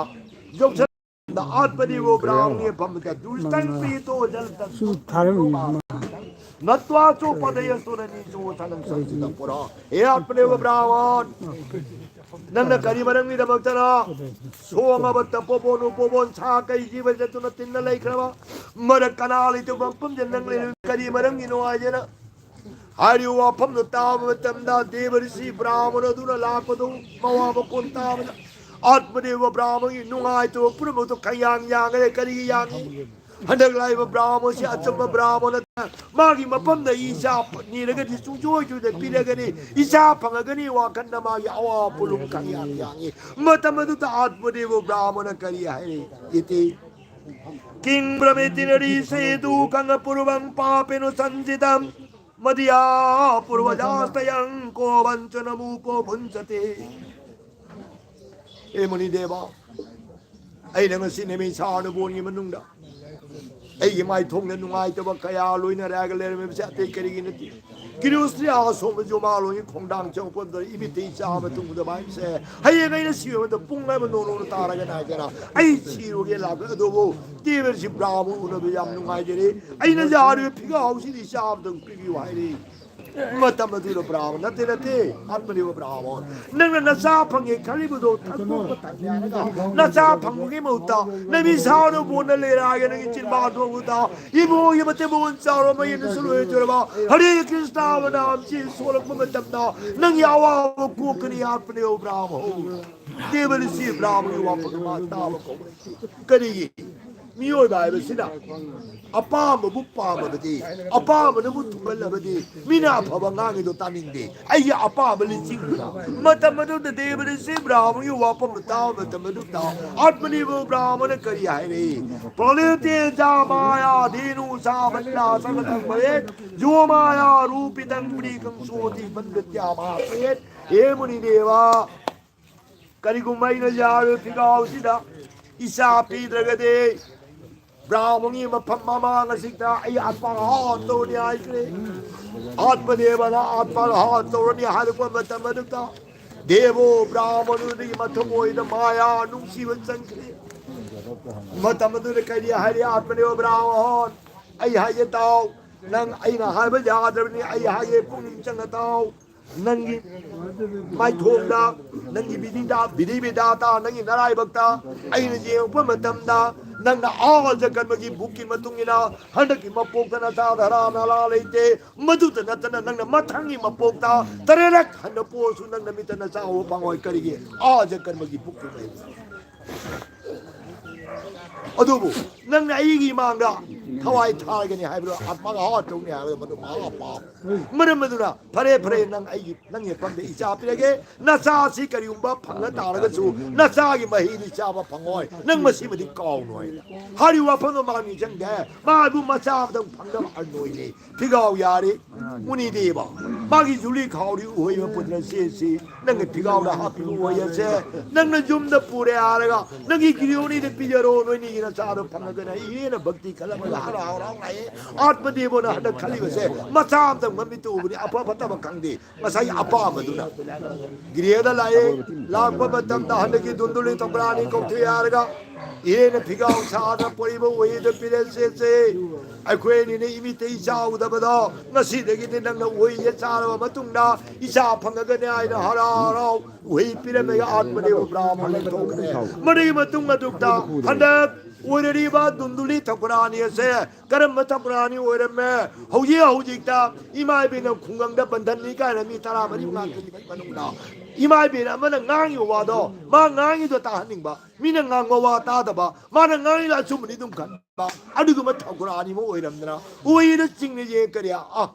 ꯌꯧꯁꯜꯂꯛꯄꯗ ꯑꯥꯠꯄꯗꯦꯕ ꯕ꯭ꯔꯥꯍꯃꯟꯒꯤ ꯐꯝꯗ ꯗꯨꯁꯇꯪ ꯄ꯭ꯔꯤꯇꯣ ꯖꯟꯇꯪ ꯁꯨ ꯊꯥꯔꯝꯃꯤ꯫ ꯅꯠꯇ꯭ꯋꯥ ꯆꯣ ꯄꯗꯌꯁꯨꯔꯅꯤ ꯆꯣ ꯊꯅꯪ ꯁꯪꯁꯤꯇ ꯄꯨꯔꯥ꯫ ꯍꯦ ꯑꯥꯠꯄꯗꯦꯕ ꯕ꯭ꯔꯥꯍꯃꯟ, ꯅꯪꯅ ꯀꯔꯤ ꯃꯔꯝꯒꯤꯗꯃꯛꯇꯅ ꯁꯣꯡꯉꯕ ꯇꯄꯣꯕꯣꯟ ꯎꯄꯣꯕꯣꯟ ꯁꯥ ꯀꯩ ꯖꯤꯕ ꯖꯟꯇꯨꯅ ꯇꯤꯟꯅ ꯂꯩꯈ꯭ꯔꯕ ꯃꯔꯛ ꯀꯅꯥ ꯂꯩꯇꯕ ꯃꯐꯝꯗ ꯅꯪ ꯂꯩꯔꯤꯕ ꯀꯔꯤ ꯃꯔꯝꯒꯤꯅꯣ ꯍꯥꯏꯗꯅ ꯍꯥꯏꯔꯤꯕ ꯋꯥꯐꯝꯗꯨ ꯇꯥꯕ ꯃꯇꯝꯗ ꯗꯦꯕ ꯔꯤꯁꯤ ꯕ꯭ꯔꯥꯍꯃꯟ ꯑꯗꯨꯅ ꯂꯥꯛꯄꯗꯨ ꯃꯋꯥ ꯃꯈꯣꯟ ꯇꯥꯕꯗ ꯑꯥꯠꯃꯗꯦꯕ ꯕ꯭ꯔꯥꯍꯃꯟꯒꯤ ꯅꯨꯡꯉꯥꯏꯇꯕ ꯄꯨꯝꯅꯃꯛꯇꯨ ꯈꯌꯥꯡ ꯌꯥꯡꯉꯦ꯫ ꯀꯔꯤꯒꯤ ꯌꯥꯡꯉꯤ? ꯍꯟꯗꯛ ꯂꯥꯛꯏꯕ ꯕ꯭ꯔꯥꯍꯃꯟꯁꯤ ꯑꯆꯨꯝꯕ ꯕ꯭ꯔꯥꯍꯃꯟ ꯅꯠꯇꯅ ꯃꯥꯒꯤ ꯃꯐꯝꯗ ꯏꯆꯥ ꯅꯤꯔꯒꯗꯤ ꯁꯨꯡꯁꯣꯏ ꯁꯣꯏꯗꯅ ꯄꯤꯔꯒꯅꯤ, ꯏꯆꯥ ꯐꯪꯉꯒꯅꯤ ꯋꯥꯈꯜꯗ ꯃꯥꯒꯤ ꯑꯋꯥꯕ ꯄꯣꯠꯂꯨꯝ ꯈꯌꯥꯡ ꯌꯥꯡꯉꯤ꯫ ꯃꯇꯝ ꯑꯗꯨꯗ ꯑꯥꯠꯃꯗꯦꯕ ꯕ꯭ꯔꯥꯍꯃꯟꯅ ꯀꯔꯤ ꯍꯥꯏꯔꯤ? ꯏꯇꯤ ꯀꯤꯡ ꯕ꯭ꯔꯍ꯭ꯃꯦꯇꯤ ꯅꯔꯤ ꯁꯦ ꯗꯨ ꯀꯪꯒ ꯄꯨꯔꯨꯕꯪ ꯄꯥꯄꯦꯅꯣ ꯁꯟꯖꯤꯇꯝ ꯃꯗꯤꯌꯥ ꯄꯨꯔꯨꯕꯖꯥꯁꯇꯌꯪ ꯀꯣ ꯕꯟꯆꯅꯃꯨ ꯀꯣ ꯚꯨꯟꯖꯇꯦ꯫ ꯍꯦ ꯃꯨꯅꯤꯗꯦꯕ, ꯑꯩꯅ ꯉꯁꯤ ꯅꯨꯃꯤꯠ ꯁꯥꯔꯕꯣꯟꯒꯤ ꯃꯅꯨꯡꯗ ꯑꯩꯒꯤ ꯃꯥꯏꯊꯣꯡꯗ ꯅꯨꯡꯉꯥꯏꯇꯕ ꯀꯌꯥ ꯂꯣꯏꯅꯔꯛꯑꯒ ꯂꯩꯔꯝꯃꯤꯕꯁꯦ ꯑꯇꯩ ꯀꯔꯤꯒꯤ ꯅꯠꯇꯦ꯫ ꯒꯤꯔꯨꯁꯇ꯭ꯔꯤ ꯑꯁꯣꯝꯕ ꯖꯨꯃꯥꯂꯣꯟꯒꯤ ꯈꯣꯡꯗꯥꯡ ꯆꯪꯉꯛꯄꯗ ꯏꯃꯤꯠꯇ ꯏꯆꯥ ꯑꯃ ꯇꯨꯝꯒꯗꯕ ꯍꯥꯏꯕꯁꯦ ꯍꯌꯦꯡ ꯑꯩꯅ ꯁꯤꯕ ꯃꯇꯝꯗ ꯄꯨꯡ ꯑꯃ ꯅꯣꯡꯅ ꯇꯥꯔꯒꯅ ꯍꯥꯏꯗꯅ ꯑꯩ ꯁꯤꯔꯨꯒꯦ ꯂꯥꯛꯄ ꯑꯗꯨꯕꯨ ꯇꯦꯕꯔꯁꯤ ꯕ꯭ꯔꯥꯍꯃꯟ ꯎꯅꯕ ꯌꯥꯝ ꯅꯨꯡꯉꯥꯏꯖꯔꯦ꯫ ꯑꯩꯅ ꯌꯥꯔꯤꯕ ꯐꯤꯒꯥꯎꯁꯤꯗꯤ ꯏꯆꯥ ꯑꯃꯇꯪ ꯄꯤꯕꯤꯌꯨ ꯍꯥꯏꯔꯦ꯫ ꯃꯇꯝ ꯑꯗꯨꯗ ꯕ꯭ꯔꯥꯍꯃꯟ ꯅꯠꯇꯦ, ꯅꯠꯇꯦ, ꯑꯥꯠꯃꯅꯦꯕ ꯕ꯭ꯔꯥꯍꯃꯟ꯫ ꯅꯪꯅ ꯅꯆꯥ ꯐꯪꯉꯦ ꯈꯜꯂꯤꯕꯗꯣ ꯊꯛꯇꯣꯛꯄ ꯇꯟꯕ ꯌꯥꯔꯒ ꯅꯆꯥ ꯐꯪꯕꯒꯤ ꯃꯍꯨꯠꯇ ꯅꯕꯤ ꯁꯥꯎꯅ ꯕꯣꯟꯗ ꯂꯩꯔꯛꯑꯒꯦ ꯅꯪꯒꯤ ꯆꯤꯟꯕꯥꯟ ꯊꯣꯡꯕꯗ ꯏꯕꯨꯡꯒꯤ ꯃꯇꯦꯡ ꯃꯉꯣꯟ ꯆꯥꯎꯔ ꯃꯌꯦꯛꯅꯁꯨ ꯂꯣꯏꯗꯣꯔꯕ ꯍꯔꯦ ꯀ꯭ꯔꯤꯁꯅ ꯃꯅꯥꯝꯁꯤ ꯁꯣꯛꯂꯛꯄ ꯃꯇꯝꯗ ꯅꯪꯒꯤ ꯑꯋꯥꯕ ꯀꯣꯛꯀꯅꯤ ꯑꯥꯠꯃꯅꯦꯕ ꯕ꯭ꯔꯥꯍꯃꯟ꯫ ꯗꯦꯕ ꯔꯤꯁꯤ ꯕ꯭ꯔꯥꯍꯃꯟꯒꯤ ꯋꯥꯐꯝꯗꯨ ꯃꯥ ꯇꯥꯕ ꯀꯧꯔꯛꯈꯤ꯫ ꯀꯔꯤꯒꯤ? ꯃꯤꯑꯣꯏꯕ ꯍꯥꯏꯕꯁꯤꯅ ꯑꯄꯥꯝꯕꯕꯨ ꯄꯥꯝꯃꯕꯗꯤ, ꯑꯄꯥꯝꯕꯅꯕꯨ ꯊꯨꯡꯍꯜꯂꯕꯗꯤ, ꯃꯤꯅ ꯑꯐꯕ ꯉꯥꯡꯉꯤꯗꯣ ꯇꯥꯅꯤꯡꯗꯦ꯫ ꯑꯩꯒꯤ ꯑꯄꯥꯝꯕ ꯂꯤꯆꯤꯡꯗꯨꯅ ꯃꯇꯝ ꯑꯗꯨꯗ ꯗꯦꯕ ꯔꯤꯁꯤ ꯕ꯭ꯔꯥꯍꯃꯟꯒꯤ ꯋꯥꯐꯝꯗꯨ ꯇꯥꯕ ꯃꯇꯝ ꯑꯗꯨꯗ ꯑꯥꯠꯃꯅꯦꯕ ꯕ꯭ꯔꯥꯍꯃꯟꯅ ꯀꯔꯤ ꯍꯥꯏꯔꯛꯏ? ꯄ꯭ꯔꯣꯂꯦꯇꯦ ꯖꯥ ꯃꯥꯌꯥ ꯙꯦꯅꯨ ꯁꯥ ꯕꯟꯅꯥ ꯁꯔꯕꯇꯪ ꯚꯋꯦꯠ ꯌꯣ ꯃꯥꯌꯥ ꯔꯨꯄꯤꯇꯪ ꯄ꯭ꯔꯤꯀꯪ ꯁꯣꯇꯤ ꯕꯟꯗꯇ꯭ꯌꯥ ꯃꯍꯥꯁꯦꯠ꯫ ꯍꯦ ꯃꯨꯅꯤꯗꯦꯕ, ꯀꯔꯤꯒꯨꯝꯕ ꯑꯩꯅ ꯌꯥꯔꯣꯏ ꯐꯤꯒꯥꯎꯁꯤꯗ ꯏꯆꯥ ꯄꯤꯗ꯭ꯔꯒꯗꯤ ꯕ꯭ꯔꯥꯍꯃꯟꯒꯤ ꯃꯐꯝ ꯃꯃꯥꯡ ꯑꯁꯤꯗ ꯑꯩ ꯑꯥꯠꯄꯥ ꯍꯥꯠ ꯇꯧꯔꯅꯤ ꯍꯥꯏꯈ꯭ꯔꯦ꯫ ꯑꯥꯠꯃꯅꯦꯕꯅ ꯑꯥꯠꯄꯥ ꯍꯥꯠ ꯇꯧꯔꯅꯤ ꯍꯥꯏꯔꯛꯄ ꯃꯇꯝ ꯑꯗꯨꯗ ꯗꯦꯕꯣ ꯕ꯭ꯔꯥꯍꯃꯟꯗꯨꯒꯤ ꯃꯊꯃꯣꯏꯗ ꯃꯥꯌꯥ ꯅꯨꯡꯁꯤꯕ ꯆꯪꯈ꯭ꯔꯦ꯫ ꯃꯇꯝ ꯑꯗꯨꯗ ꯀꯔꯤ ꯍꯥꯏꯔꯤ ꯑꯥꯠꯃꯅꯦꯕ ꯕ꯭ꯔꯥꯍꯃꯟ? ꯑꯩ ꯍꯥꯏꯒꯦ ꯇꯥꯎ, ꯅꯪ ꯑꯩꯅ ꯍꯥꯏꯕ ꯌꯥꯗ꯭ꯔꯕꯅꯤ, ꯑꯩ ꯍꯥꯏꯒꯦ ꯄꯨꯛꯅꯤꯡ ꯆꯪꯅ ꯇꯥꯎ꯫ ꯅꯪꯒꯤ ꯃꯥꯏꯊꯣꯡꯗ, ꯅꯪꯒꯤ ꯕꯤꯗꯤꯗ, ꯕꯤꯗꯤ ꯕꯤꯗꯥꯇ, ꯅꯪꯒꯤ ꯅꯔꯥꯏꯕꯛꯇ ꯑꯩꯅ ꯌꯦꯡꯉꯛꯄ ꯃꯇꯝꯗ ꯅꯪꯅ ꯑꯥ ꯖꯀꯔꯃꯒꯤ ꯕꯨꯛꯀꯤ ꯃꯇꯨꯡ ꯏꯟꯅ ꯍꯟꯗꯛꯀꯤ ꯃꯄꯣꯛꯇ ꯅꯆꯥ ꯙꯔꯥ ꯅꯥꯂꯥ ꯂꯩꯇꯦ, ꯃꯗꯨꯇ ꯅꯠꯇꯅ ꯅꯪꯅ ꯃꯊꯪꯒꯤ ꯃꯄꯣꯛꯇ ꯇꯔꯦꯠꯂꯛ ꯍꯟꯅ ꯄꯣꯛꯑꯁꯨ ꯅꯪ ꯅꯃꯤꯠꯇ ꯅꯆꯥ ꯎꯕ ꯐꯪꯉꯣꯏ꯫ ꯀꯔꯤꯒꯤ? ꯑꯥ ꯖꯀꯔꯃꯒꯤ ꯕꯨꯛꯇꯨ ꯂꯩ꯫ ꯑꯗꯨꯕꯨ ꯅꯪꯅ ꯑꯩꯒꯤ ꯏꯃꯥꯡꯗ ꯊꯋꯥꯏ ꯊꯥꯔꯒꯅꯤ ꯍꯥꯏꯕꯗꯣ, ꯑꯥꯠꯃꯒ ꯍꯥ ꯇꯧꯅꯤ ꯍꯥꯏꯕꯗꯣ, ꯃꯗꯨ ꯃꯍꯥ ꯄꯥꯞ꯫ ꯃꯔꯝ ꯑꯗꯨꯅ ꯐꯔꯦ, ꯐꯔꯦ, ꯅꯪ ꯑꯩꯒꯤ, ꯅꯪꯒꯤ ꯃꯐꯝꯗ ꯏꯆꯥ ꯄꯤꯔꯒꯦ꯫ ꯅꯆꯥ ꯑꯁꯤ ꯀꯔꯤꯒꯨꯝꯕ ꯐꯪꯉ ꯇꯥꯔꯒꯁꯨ ꯅꯆꯥꯒꯤ ꯃꯍꯩꯗꯤ ꯆꯥꯕ ꯐꯪꯉꯣꯏ꯫ ꯅꯪ ꯃꯁꯤꯃꯗꯤ ꯀꯥꯎꯅꯣ ꯍꯥꯏꯅ꯫ ꯍꯥꯏꯔꯤꯕ ꯋꯥꯐꯝꯗꯣ ꯃꯥ ꯅꯤꯡꯁꯤꯡꯗꯦ꯫ ꯃꯥ ꯑꯗꯨ ꯃꯆꯥ ꯑꯃꯇꯪ ꯐꯪꯅꯕ ꯑꯅꯣꯏꯅꯦ꯫ ꯐꯤꯒꯥꯎ ꯌꯥꯔꯦ꯫ ꯃꯨꯅꯤꯗꯦꯕ, ꯃꯥꯒꯤ ꯖꯨꯂꯤ ꯈꯥꯎꯔꯤ ꯎꯍꯩ ꯑꯃ ꯄꯨꯗꯨꯅ ꯆꯦꯟꯁꯤ꯫ ꯅꯪꯒꯤ ꯐꯤꯒꯥꯎꯗ ꯍꯥꯞꯄꯤꯕ ꯎꯍꯩ ꯑꯁꯦ ꯅꯪꯅ ꯌꯨꯝꯗ ꯄꯨꯔꯦ ꯍꯥꯏꯔꯒ ꯅꯪꯒꯤ ꯒꯤꯔꯤꯌꯣꯅꯤꯗ ꯄꯤꯖꯔꯣ꯫ ꯅꯣꯏꯅꯤꯒꯤ ꯅꯆꯥꯗꯣ ꯐꯪꯉꯒꯅ ꯏꯍꯦꯟꯅ ꯕꯛꯇꯤ ꯈꯜꯂꯝꯃꯒ ꯍꯔꯥꯎ ꯍꯔꯥꯎ ꯂꯥꯛꯑꯦ꯫ ꯑꯥꯠꯃꯗꯦꯕꯣꯅ ꯍꯟꯗꯛ ꯈꯜꯂꯤꯕꯁꯦ ꯃꯆꯥ ꯑꯃꯇꯪ ꯃꯃꯤꯠꯇ ꯎꯕꯅꯤ, ꯑꯐ ꯐꯠꯇꯕ ꯈꯪꯗꯦ꯫ ꯉꯁꯥꯏꯒꯤ ꯑꯄꯥꯝꯕꯗꯨꯅ ꯒꯤꯔꯤꯌꯥꯗ ꯂꯥꯛꯑꯦ꯫ ꯂꯥꯛꯄ ꯃꯇꯝꯗ ꯍꯟꯗꯛꯀꯤ ꯗꯨꯟꯗꯨꯂꯤ ꯊꯧꯀ꯭ꯔꯥꯅꯤ ꯀꯧꯊꯣꯛꯑꯦ ꯍꯥꯏꯔꯒ ꯏꯍꯦꯟꯅ ꯐꯤꯒꯥꯎ ꯁꯥꯗꯅ ꯄꯣꯔꯤꯕ ꯎꯍꯩꯗꯣ ꯄꯤꯔꯦ ꯆꯦꯟꯁꯦ꯫ ꯑꯩꯈꯣꯏ ꯑꯅꯤꯅ ꯏꯃꯤꯠꯇ ꯏꯆꯥ ꯎꯗꯕꯗꯣ ꯉꯁꯤꯗꯒꯤꯗꯤ ꯅꯪꯅ ꯎꯍꯩꯁꯦ ꯆꯥꯔꯕ ꯃꯇꯨꯡꯗ ꯏꯆꯥ ꯐꯪꯉꯒꯅꯤ ꯍꯥꯏꯅ ꯍꯔꯥꯎ ꯍꯔꯥꯎ ꯎꯍꯩ ꯄꯤꯔꯝꯃꯒ ꯑꯥꯠꯃꯗꯦꯕ ꯕ꯭ꯔꯥꯍꯃ ꯂꯦꯡꯊꯣꯛꯈ꯭ꯔꯦ꯫ ꯃꯗꯨꯒꯤ ꯃꯇꯨꯡ ꯃꯇꯨꯡꯗ ꯍꯟꯗꯛ ꯑꯣꯏꯔꯛꯂꯤꯕ ꯗꯨꯟꯗꯨꯂꯤ ꯊꯧꯀ꯭ꯔꯥꯅꯤ ꯑꯁꯦ ꯀꯔꯝꯕ ꯊꯧꯀ꯭ꯔꯥꯅꯤ ꯑꯣꯏꯔꯝꯃꯦ? ꯍꯧꯖꯤꯛ ꯍꯧꯖꯤꯛꯇ ꯏꯃꯥ ꯏꯕꯦꯟꯅ ꯈꯨꯡꯒꯪꯗ ꯕꯟꯙꯟꯅꯤ ꯀꯥꯏꯅ ꯃꯤ ꯇꯔꯥꯃꯔꯤ ꯃꯉꯥ ꯈꯟꯕꯒꯤ ꯃꯅꯨꯡꯗ ꯏꯃꯥ ꯏꯕꯦꯟ ꯑꯃꯅ ꯉꯥꯡꯉꯤꯕ ꯋꯥꯗꯣ, ꯃꯥ ꯉꯥꯡꯉꯤꯗꯣ ꯇꯥꯍꯟꯅꯤꯡꯕ, ꯃꯤꯅ ꯉꯥꯡꯕ ꯋꯥ ꯇꯥꯗꯕ, ꯃꯥꯅ ꯉꯥꯡꯉꯤꯗꯣ ꯑꯆꯨꯝꯕꯅꯤ ꯑꯗꯨꯝ ꯈꯟꯕ, ꯑꯗꯨꯒꯨꯝꯕ ꯊꯧꯀ꯭ꯔꯥꯅꯤ ꯑꯃ ꯑꯣꯏꯔꯝꯗꯅ ꯎꯍꯩꯗ ꯆꯤꯡꯅ ꯌꯦꯡ ꯀꯔꯤ? ꯑ,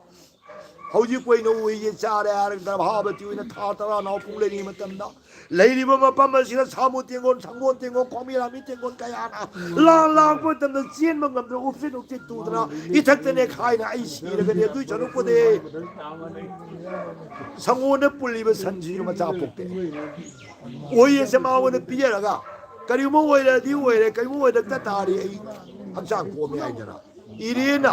ꯍꯧꯖꯤꯛ ꯑꯣꯏꯅ ꯎꯍꯩꯁꯦ ꯆꯥꯔꯦ ꯍꯥꯏꯔꯒ ꯒꯔꯚꯥꯕꯇꯤ ꯑꯣꯏꯅ ꯊꯥ ꯇꯔꯥ ꯅꯥꯎꯄꯨꯡ ꯂꯩꯔꯤꯉꯩ ꯃꯇꯝꯗ ꯂꯩꯔꯤꯕ ꯃꯐꯝ ꯑꯁꯤꯗ ꯁꯥꯃꯨ ꯇꯦꯡꯒꯣꯟ, ꯁꯪꯒꯣꯟ ꯇꯦꯡꯒꯣꯟ, ꯈꯣꯡꯕꯤ ꯂꯥꯟꯃꯤ ꯇꯦꯡꯒꯣꯟ ꯀꯌꯥꯅ ꯂꯥꯟ ꯂꯥꯛꯄ ꯃꯇꯝꯗ ꯆꯦꯟꯕ ꯉꯝꯗꯅ ꯎꯞꯆꯤꯠ ꯎꯞꯆꯤꯠ ꯇꯨꯗꯅ ꯏꯊꯛꯇ ꯅꯦꯛꯈꯥꯏꯅ ꯑꯩ ꯁꯤꯔꯒꯅꯤ꯫ ꯑꯗꯨꯏ ꯁꯔꯨꯛꯄꯨꯗꯤ ꯁꯪꯒꯣꯟꯗ ꯄꯨꯜꯂꯤꯕ ꯁꯟꯁꯤꯁꯨ ꯃꯆꯥ ꯄꯣꯛꯇꯦ꯫ ꯎꯍꯩ ꯑꯁꯦ ꯃꯉꯣꯟꯗ ꯄꯤꯖꯔꯒ ꯀꯔꯤꯒꯨꯝꯕ ꯑꯣꯏꯔꯗꯤ ꯑꯣꯏꯔꯦ, ꯀꯔꯤꯒꯨꯝꯕ ꯑꯣꯏꯔꯛꯇ ꯇꯥꯔꯗꯤ ꯑꯩ ꯍꯛꯆꯥꯡ ꯀꯣꯝꯃꯦ ꯍꯥꯏꯗꯅ ꯏꯔꯦꯟꯅ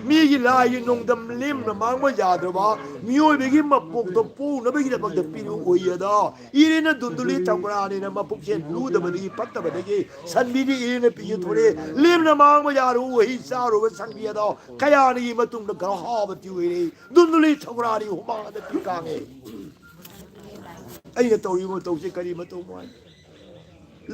ꯃꯤꯒꯤ ꯂꯥꯏꯒꯤ ꯅꯣꯡꯗꯝ ꯂꯦꯝꯅ ꯃꯥꯡꯕ ꯌꯥꯗ꯭ꯔꯕ ꯃꯤꯑꯣꯏꯕꯒꯤ ꯃꯄꯣꯛꯇꯣ ꯄꯣꯛꯅꯕꯒꯤꯗꯃꯛꯇ ꯄꯤꯔꯤꯕ ꯎꯍꯩ ꯑꯗꯣ ꯏꯔꯦꯟꯅ ꯗꯨꯟꯗꯨꯂꯤ ꯊꯧꯀ꯭ꯔꯥꯅꯤꯅ ꯃꯄꯨꯛꯆꯦꯜ ꯂꯨꯗꯕꯗꯒꯤ ꯐꯠꯇꯕꯗꯒꯤ ꯁꯟꯕꯤꯗꯤ ꯏꯔꯦꯟꯅ ꯄꯤꯖꯊꯣꯔꯛꯑꯦ꯫ ꯂꯦꯝꯅ ꯃꯥꯡꯕ ꯌꯥꯔꯕ ꯎꯍꯩ ꯆꯥꯔꯨꯕ ꯁꯟꯕꯤ ꯑꯗꯣ ꯀꯌꯥꯅꯤꯒꯤ ꯃꯇꯨꯡꯗ ꯒ꯭ꯔꯍꯥꯕꯇꯤ ꯑꯣꯏꯔꯦ꯫ ꯗꯨꯟꯗꯨꯂꯤ ꯊꯧꯀ꯭ꯔꯥꯅꯤ ꯍꯨꯃꯥꯡꯗ ꯄꯤ ꯀꯥꯡꯉꯦ꯫ ꯑꯩꯅ ꯇꯧꯔꯤꯕ ꯃꯇꯧꯁꯦ ꯀꯔꯤ ꯃꯇꯧꯅꯣ ꯍꯥꯏ?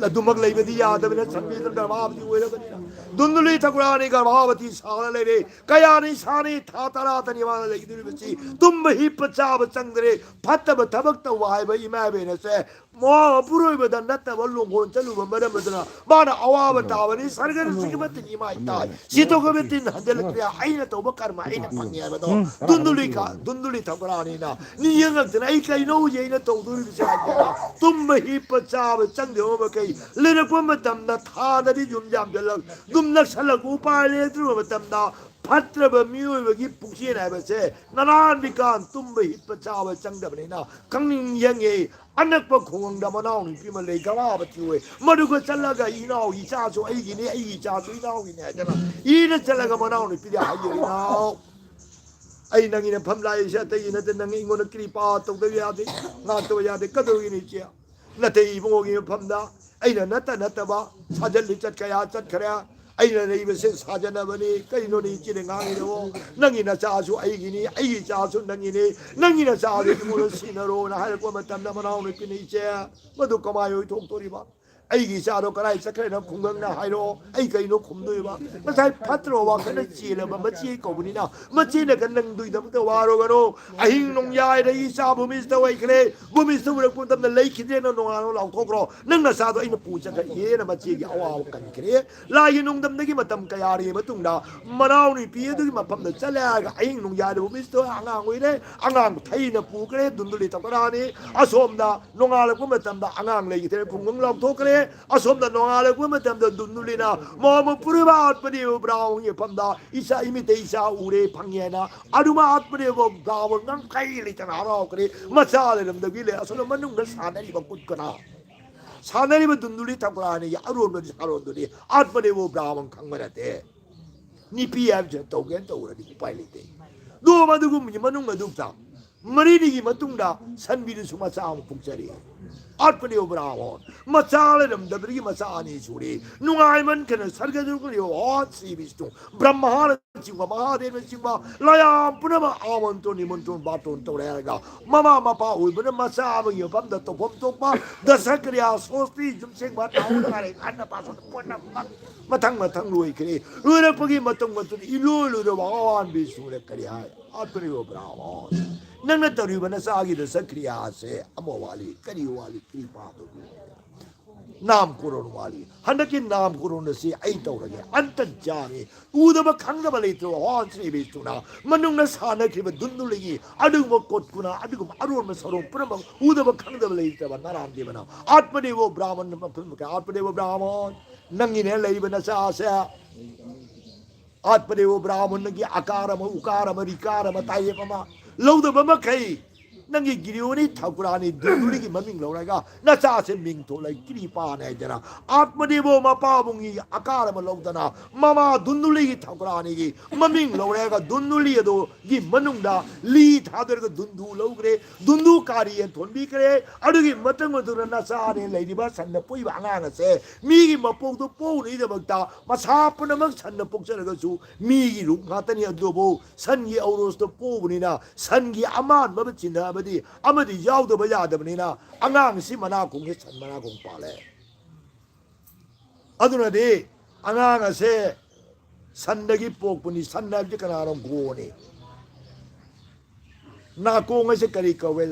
ꯑꯗꯨꯃꯛ ꯂꯩꯕꯗꯤ ꯌꯥꯗꯕꯅꯤꯅ, ꯁꯟꯕꯤꯗꯨꯅ ꯒꯔꯚꯥꯕꯇꯤ ꯑꯣꯏꯔꯕꯅꯤꯅ, ꯗꯨꯟꯗꯨꯂꯤ ꯊꯥꯀꯨꯔꯥꯅꯤ ꯒꯔꯚꯥꯕꯇꯤ ꯁꯥꯔ ꯂꯩꯔꯦ꯫ ꯀꯌꯥꯅꯤ ꯁꯥꯅꯤ? ꯊꯥ ꯇꯔꯥꯇꯅꯤ ꯃꯥꯅ ꯂꯩꯒꯗꯧꯔꯤꯕꯁꯤ꯫ ꯇꯨꯝꯕ ꯍꯤꯞꯄ ꯆꯥꯕ ꯆꯪꯗ꯭ꯔꯦ꯫ ꯐꯠꯇꯕ ꯊꯕꯛ ꯇꯧꯕ ꯍꯥꯏꯕ ꯏꯃꯥ ꯏꯕꯦꯟ ꯑꯁꯦ ꯃꯄꯨꯔꯣꯏꯕꯗ ꯅꯠꯇꯕ ꯂꯨꯍꯣꯡ ꯆꯠꯂꯨꯕ ꯃꯔꯝ ꯑꯗꯨꯅ ꯃꯥꯅ ꯑꯋꯥꯕ ꯇꯥꯕꯅꯤ꯫ ꯁꯔꯒꯗꯁꯨꯒꯤ ꯃꯇꯤꯛ ꯏꯃꯥ ꯏꯇꯥꯏ ꯁꯤꯠꯇꯣꯛꯈꯤꯕ ꯇꯤꯟ ꯍꯟꯖꯤꯜꯂꯛꯇ꯭ꯔꯦ꯫ ꯑꯩꯅ ꯇꯧꯕ ꯀꯔꯃ ꯑꯩꯅ ꯐꯪꯉꯦ ꯍꯥꯏꯕꯗꯣ ꯗꯨꯟꯗꯨꯂꯤ ꯀ-, ꯗꯨꯟꯗꯨꯂꯤ ꯊꯥꯀꯨꯔꯥꯅꯤꯅ ꯅꯤꯡꯁꯤꯡꯉꯛꯇꯅ, "ꯑꯩ ꯀꯩꯅꯣ ꯍꯧꯖꯤꯛ ꯑꯩꯅ ꯇꯧꯗꯣꯔꯤꯕꯁꯦ?" ꯍꯥꯏꯗꯅ ꯇꯨꯝꯕ ꯍꯤꯞꯄ ꯆꯥꯕ ꯆꯪꯗꯕ ꯃꯈꯩ ꯂꯩꯔꯛꯄ ꯃꯇꯝꯗ ꯊꯥꯗꯗꯤ ꯌꯨꯝ ꯌꯥꯝꯁꯤꯜꯂꯛ-, ꯌꯨꯝ ꯅꯛꯁꯜꯂꯛꯄ ꯎꯄꯥꯏ ꯂꯩꯇ꯭ꯔꯕ ꯃꯇꯝꯗ ꯐꯠꯇ꯭ꯔꯕ ꯃꯤꯑꯣꯏꯕꯒꯤ ꯄꯨꯛꯆꯦꯜ ꯍꯥꯏꯕꯁꯦ ꯅꯅꯥꯟꯕꯤꯀꯥꯟ ꯇꯨꯝꯕ ꯍꯤꯞꯄ ꯆꯥꯕ ꯆꯪꯗꯕꯅꯤꯅ ꯈꯪꯅꯤꯡ ꯌꯦꯡꯉꯦ꯫ ꯑꯅꯛꯄ ꯈꯨꯡꯒꯪꯗ ꯃꯅꯥꯎ ꯅꯨꯄꯤ ꯑꯃ ꯂꯩ, ꯒꯔꯥꯕꯇꯤ ꯑꯣꯏ꯫ ꯃꯗꯨꯒ ꯆꯠꯂꯒ ꯏꯅꯥꯎ ꯏꯆꯥꯁꯨ ꯑꯩꯒꯤꯅꯤ, ꯑꯩꯒꯤ ꯏꯆꯥꯁꯨ ꯏꯅꯥꯎꯒꯤꯅꯤ ꯍꯥꯏꯗꯅ ꯏꯅ ꯆꯠꯂꯒ ꯃꯅꯥꯎ ꯅꯨꯄꯤꯗ ꯍꯥꯏꯖꯔꯤ, "ꯏꯅꯥꯎ, ꯑꯩ ꯅꯪꯒꯤ ꯅꯐꯝ ꯂꯥꯛꯏꯁꯦ ꯑꯇꯩꯒꯤ ꯅꯠꯇꯦ, ꯅꯪ ꯑꯩꯉꯣꯟꯗ ꯀ꯭ꯔꯤꯄꯥ ꯇꯧꯗꯕ ꯌꯥꯗꯦ, ꯉꯥꯛꯇꯕ ꯌꯥꯗꯦ꯫ ꯀꯗꯧꯒꯤꯅꯤ ꯏꯆꯦ? ꯅꯇꯩ ꯏꯕꯨꯡꯉꯣꯒꯤ ꯃꯐꯝꯗ ꯑꯩꯅ ꯅꯠꯇ ꯅꯠꯇꯕ ꯁꯥꯖꯟ ꯂꯤꯆꯠ ꯀꯌꯥ ꯆꯠꯈ꯭ꯔꯦ꯫ ꯑꯩꯅ ꯂꯩꯕꯁꯦ ꯁꯥꯖꯟꯅꯕꯅꯤ꯫ ꯀꯩꯅꯣꯅꯦ ꯏꯆꯦꯅ ꯉꯥꯡꯉꯤꯗꯨꯕꯣ? ꯅꯪꯒꯤ ꯅꯆꯥꯁꯨ ꯑꯩꯒꯤꯅꯤ, ꯑꯩꯒꯤ ꯏꯆꯥꯁꯨ ꯅꯪꯒꯤꯅꯤ꯫ ꯅꯪꯒꯤ ꯅꯆꯥꯗꯨ ꯑꯩꯉꯣꯟꯗ ꯁꯤꯟꯅꯔꯣꯅ ꯍꯥꯏꯔꯛꯄ ꯃꯇꯝꯗ ꯃꯅꯥꯎ ꯅꯨꯄꯤꯅ, ꯏꯆꯦ, ꯃꯗꯨ ꯀꯃꯥꯏ ꯑꯣꯏꯊꯣꯛꯇꯣꯔꯤꯕ? ꯑꯩꯒꯤ ꯏꯆꯥꯗꯣ ꯀꯗꯥꯏ ꯆꯠꯈ꯭ꯔꯦꯅ ꯈꯨꯡꯒꯪꯅ ꯍꯥꯏꯔꯛꯑꯣ, ꯑꯩ ꯀꯩꯅꯣ ꯈꯨꯝꯗꯣꯏꯕ?" ꯉꯁꯥꯏ ꯐꯠꯇ꯭ꯔꯕ ꯋꯥꯈꯜꯅ ꯆꯦꯜꯂꯕ ꯃꯆꯦ ꯀꯧꯕꯅꯤꯅ, ꯃꯆꯦꯅꯒ ꯅꯪꯗꯨꯒꯤꯗꯃꯛꯇ ꯋꯥꯔꯨꯒꯅꯨ꯫ ꯑꯍꯤꯡ ꯅꯣꯡꯌꯥꯏꯗ ꯏꯆꯥ ꯚꯨꯃꯤꯁꯇ ꯑꯣꯏꯈ꯭ꯔꯦ, ꯚꯨꯃꯤꯁꯇ ꯎꯔꯛꯄ ꯃꯇꯝꯗ ꯂꯩꯈꯤꯗ꯭ꯔꯦꯅ ꯅꯣꯡꯉꯥꯜꯂꯒ ꯂꯥꯎꯊꯣꯛꯈ꯭ꯔꯣ꯫ ꯅꯪ ꯅꯆꯥꯗꯣ ꯑꯩꯅ ꯄꯨ ꯆꯠꯈ꯭ꯔꯦꯅ ꯃꯆꯦꯒꯤ ꯑꯋꯥꯕ ꯀꯟꯈ꯭ꯔꯦ꯫ ꯂꯥꯏꯒꯤ ꯅꯨꯡꯗꯝꯗꯒꯤ ꯃꯇꯝ ꯀꯌꯥꯔꯤ ꯃꯇꯨꯡꯗ ꯃꯅꯥꯎ ꯅꯨꯄꯤ ꯑꯗꯨꯒꯤ ꯃꯐꯝꯗ ꯆꯠꯂꯦ ꯍꯥꯏꯔꯒ ꯑꯍꯤꯡ ꯅꯣꯡꯌꯥꯏꯗ ꯚꯨꯃꯤꯁꯇ ꯑꯉꯥꯡ ꯑꯣꯏꯔꯦ, ꯑꯉꯥꯡ ꯊꯩꯅ ꯄꯨꯈ꯭ꯔꯦ, ꯗꯨꯟꯗꯨꯂꯤ ꯊꯥꯀꯨꯔꯥꯅꯤ꯫ ꯑꯁꯣꯝꯗ ꯅꯣꯡꯉꯥꯜꯂꯛꯄ ꯃꯇꯝꯗ ꯑꯉꯥꯡ ꯂꯩꯈꯤꯗ꯭ꯔꯦ, ꯈꯨꯡꯒꯪ ꯂꯥꯎꯊꯣꯛꯈ꯭ꯔꯦ꯫ ꯑꯁꯣꯝꯗ ꯅꯣꯡꯉꯥꯜꯂꯛꯄ ꯃꯇꯝꯗ ꯗꯨꯟꯗꯨꯂꯤꯅ ꯃꯍꯥꯃꯨꯄꯨꯔꯤꯕ ꯑꯥꯠꯃꯗꯦꯕ ꯕ꯭ꯔꯥꯍꯃꯟꯒꯤ ꯃꯐꯝꯗ ꯏꯆꯥ ꯏꯃꯤꯠꯇ ꯏꯆꯥ ꯎꯔꯦ, ꯐꯪꯉꯦ ꯍꯥꯏꯅ ꯑꯗꯨꯃ ꯑꯥꯠꯃꯗꯦꯕ ꯕ꯭ꯔꯥꯍꯃꯟ ꯉꯝꯈꯩ ꯂꯩꯇꯅ ꯍꯔꯥꯎꯈ꯭ꯔꯦ꯫ ꯃꯆꯥ ꯂꯩꯔꯝꯗꯕꯤ ꯂꯩ꯫ ꯑꯁꯣꯝꯗ ꯃꯅꯨꯡꯗ ꯁꯥꯟꯅꯔꯤꯕ ꯀꯨꯠꯀꯅ ꯁꯥꯟꯅꯔꯤꯕ ꯗꯨꯟꯗꯨꯂꯤ ꯊꯥꯀꯨꯔꯥꯅꯤꯒꯤ ꯑꯔꯣꯟꯕꯗꯤ ꯁꯥꯔꯣꯟꯗꯨꯗꯤ ꯑꯥꯠꯃꯗꯦꯕ ꯕ꯭ꯔꯥꯍꯃꯟ ꯈꯪꯕ ꯅꯠꯇꯦ꯫ ꯅꯨꯄꯤ ꯍꯥꯏꯕꯁꯤꯅ ꯇꯧꯒꯦꯅ ꯇꯧꯔꯗꯤ ꯎꯄꯥꯏ ꯂꯩꯇꯦ꯫ ꯅꯣꯡꯃ ꯑꯗꯨꯒꯨꯝꯕꯒꯤ ꯃꯅꯨꯡ ꯑꯗꯨꯗ ꯃꯔꯤꯅꯤꯒꯤ ꯃꯇꯨꯡꯗ ꯁꯟꯕꯤꯗꯨꯁꯨ ꯃꯆꯥ ꯑꯃ ꯄꯣꯛꯆꯔꯤ꯫ ꯑꯠꯄꯅꯦꯕ ꯕ꯭ꯔꯥꯍꯃꯟ꯫ ꯃꯆꯥ ꯂꯩꯔꯝꯗꯕꯗꯒꯤ ꯃꯆꯥ ꯑꯅꯤ ꯁꯨꯔꯦ꯫ ꯅꯨꯡꯉꯥꯏꯃꯟꯈꯤꯗꯅ ꯁꯔꯒꯗꯨ ꯀꯔꯤꯌꯣ, ꯑꯣ ꯁ꯭ꯔꯤ ꯕꯤꯁꯅꯨ, ꯕ꯭ꯔꯍꯃꯥꯅꯆꯤꯡꯕ, ꯃꯍꯥꯗꯦꯕꯅꯆꯤꯡꯕ, ꯂꯥꯏꯌꯥꯝ ꯄꯨꯝꯅꯃꯛ ꯑꯥꯃꯟꯇ꯭ꯔꯣꯟ ꯅꯤꯃꯟꯇ꯭ꯔꯣꯟ ꯕꯥꯇꯣꯟ ꯇꯧꯔꯦ ꯍꯥꯏꯔꯒ, ꯃꯃꯥ ꯃꯄꯥ ꯑꯣꯏꯕꯅ ꯃꯆꯥ ꯑꯃꯒꯤ ꯃꯐꯝꯗ ꯇꯧꯐꯝ ꯊꯣꯛꯄ ꯗꯁꯀ꯭ꯔꯤꯌꯥ, ꯁꯣꯁꯇꯤ, ꯌꯨꯝꯁꯦꯡꯕ, ꯇꯥꯍꯧꯗ ꯉꯥꯏꯔꯦ, ꯉꯟꯅ ꯄꯥꯊꯣꯛ ꯄꯨꯝꯅꯃꯛ ꯃꯊꯪ ꯃꯊꯪ ꯂꯣꯏꯈ꯭ꯔꯦ꯫ ꯂꯣꯏꯔꯛꯄꯒꯤ ꯃꯇꯝ ꯃꯇꯨꯡꯗ ꯏꯂꯣꯏ ꯂꯣꯏꯔꯕ ꯚꯒꯋꯥꯟ ꯕꯤꯁꯅꯨꯅ ꯀꯔꯤ ꯍꯥꯏ? ꯑꯠꯄꯅꯦꯕ ꯕ꯭ꯔꯥꯍꯃꯟ, ꯅꯪꯅ ꯇꯧꯔꯤꯕ ꯅꯆꯥꯒꯤ ꯗꯁꯀ꯭ꯔꯤꯌꯥꯁꯦ ꯑꯃ ꯋꯥꯠꯂꯤ꯫ ꯀꯔꯤ ꯋꯥꯠꯂꯤ? ꯀ꯭ꯔꯤꯄꯥꯗꯨ꯫ ꯅꯥꯝꯀꯣꯔꯣꯟ ꯋꯥꯠꯂꯤ꯫ ꯍꯟꯗꯛꯀꯤ ꯅꯥꯝꯀꯣꯔꯣꯟ ꯑꯁꯤ ꯑꯩ ꯇꯧꯔꯒꯦ꯫ ꯑꯟꯇꯔꯖꯥꯃꯤ, ꯎꯗꯕ ꯈꯪꯗꯕ ꯂꯩꯇ꯭ꯔꯕ ꯍꯣ ꯁ꯭ꯔꯤ ꯕꯤꯁꯅꯨꯅ ꯃꯅꯨꯡꯗ ꯁꯥꯟꯅꯈ꯭ꯔꯤꯕ ꯙꯨꯟꯗꯨꯂꯤꯒꯤ ꯑꯗꯨꯒꯨꯝꯕ ꯀꯣꯠꯀꯨꯅ ꯑꯗꯨꯒꯨꯝꯕ ꯑꯔꯣꯟꯕ ꯁꯔꯣꯟ ꯄꯨꯝꯅꯃꯛ ꯎꯗꯕ ꯈꯪꯗꯕ ꯂꯩꯇ꯭ꯔꯕ ꯅꯥꯔꯥꯟ ꯗꯦꯕꯅ ꯑꯠꯄꯅꯦꯕ ꯕ꯭ꯔꯥꯍꯃꯟ ꯃꯐꯝ ꯑꯠꯄꯅꯦꯕ ꯕ꯭ꯔꯥꯍꯃꯟ, ꯅꯪꯒꯤꯅꯦ ꯂꯩꯔꯤꯕ ꯅꯆꯥꯁꯦ꯫ ꯑꯠꯄꯅꯦꯕ ꯕ꯭ꯔꯥꯍꯃꯟꯒꯤ ꯑꯀꯥꯔ ꯑꯃ, ꯎꯀꯥꯔ ꯑꯃ, ꯔꯤꯀꯥꯔ ꯑꯃ, ꯇꯥꯌꯦꯞ ꯑꯃ ꯂꯧꯗꯕ ꯃꯈꯩ ꯅꯪꯒꯤ ꯒꯤꯔꯤꯌꯣꯅꯤ ꯊꯥꯀꯨꯔꯥꯅꯤ ꯙꯨꯟꯗꯨꯂꯤꯒꯤ ꯃꯃꯤꯡ ꯂꯧꯔꯒ ꯅꯆꯥꯁꯦ ꯃꯤꯡ ꯊꯣꯜꯂꯒ ꯀ꯭ꯔꯤꯄꯥꯅꯤ ꯍꯥꯏꯗꯅ ꯑꯠꯄꯅꯦꯕꯣ ꯃꯄꯥꯕꯨꯡꯒꯤ ꯑꯀꯥꯔ ꯑꯃ ꯂꯧꯗꯅ ꯃꯃꯥ ꯙꯨꯟꯗꯨꯂꯤꯒꯤ ꯊꯥꯀꯨꯔꯥꯅꯤꯒꯤ ꯃꯃꯤꯡ ꯂꯧꯔꯒ ꯙꯨꯟꯗꯨꯂꯤ ꯑꯗꯨꯒꯤ ꯃꯅꯨꯡꯗ ꯂꯤ ꯊꯥꯗꯔꯒ ꯙꯨꯟꯗꯨ ꯂꯧꯈ꯭ꯔꯦ, ꯙꯨꯟꯗꯨ ꯀꯥꯔꯤ ꯌꯦꯟ ꯊꯣꯟꯕꯤꯈ꯭ꯔꯦ꯫ ꯑꯗꯨꯒꯤ ꯃꯇꯨꯡ ꯃꯇꯨꯡꯗ ꯅꯆꯥꯅꯦ ꯂꯩꯔꯤꯕ ꯁꯟꯅ ꯄꯣꯛꯏꯕ ꯑꯉꯥꯡ ꯑꯁꯦ ꯃꯤꯒꯤ ꯃꯄꯣꯛꯇꯣ ꯄꯣꯛꯅꯕꯒꯤꯗꯃꯛꯇ ꯃꯁꯥ ꯄꯨꯝꯅꯃꯛ ꯁꯟꯅ ꯄꯣꯛꯆꯔꯒꯁꯨ ꯃꯤꯒꯤ ꯔꯨꯞ ꯉꯥꯛꯇꯅꯤ꯫ ꯑꯗꯨꯕꯨ ꯁꯟꯒꯤ ꯑꯧꯔꯣꯁꯇ ꯄꯣꯛꯎꯕꯅꯤꯅ ꯁꯟꯒꯤ ꯑꯃꯥꯟꯕ ꯆꯤꯟꯍ ꯑꯃꯗꯤ ꯑꯃꯗꯤ ꯌꯥꯎꯗꯕ ꯌꯥꯗꯕꯅꯤꯅ ꯑꯉꯥꯡꯁꯤ ꯃꯅꯥꯀꯣꯡꯁꯦ ꯁꯟ ꯃꯅꯥꯀꯣꯡ ꯄꯥꯜꯂꯦ꯫ ꯑꯗꯨꯅꯗꯤ ꯑꯉꯥꯡ ꯑꯁꯦ ꯁꯟꯗꯒꯤ ꯄꯣꯛꯄꯅꯤ꯫ ꯁꯟ ꯍꯥꯏꯕꯁꯤ ꯀꯅꯥꯅꯣ? ꯒꯣꯅꯤ꯫ ꯅꯥꯀꯣꯡ ꯑꯁꯦ ꯀꯔꯤ ꯀꯧꯋꯦ?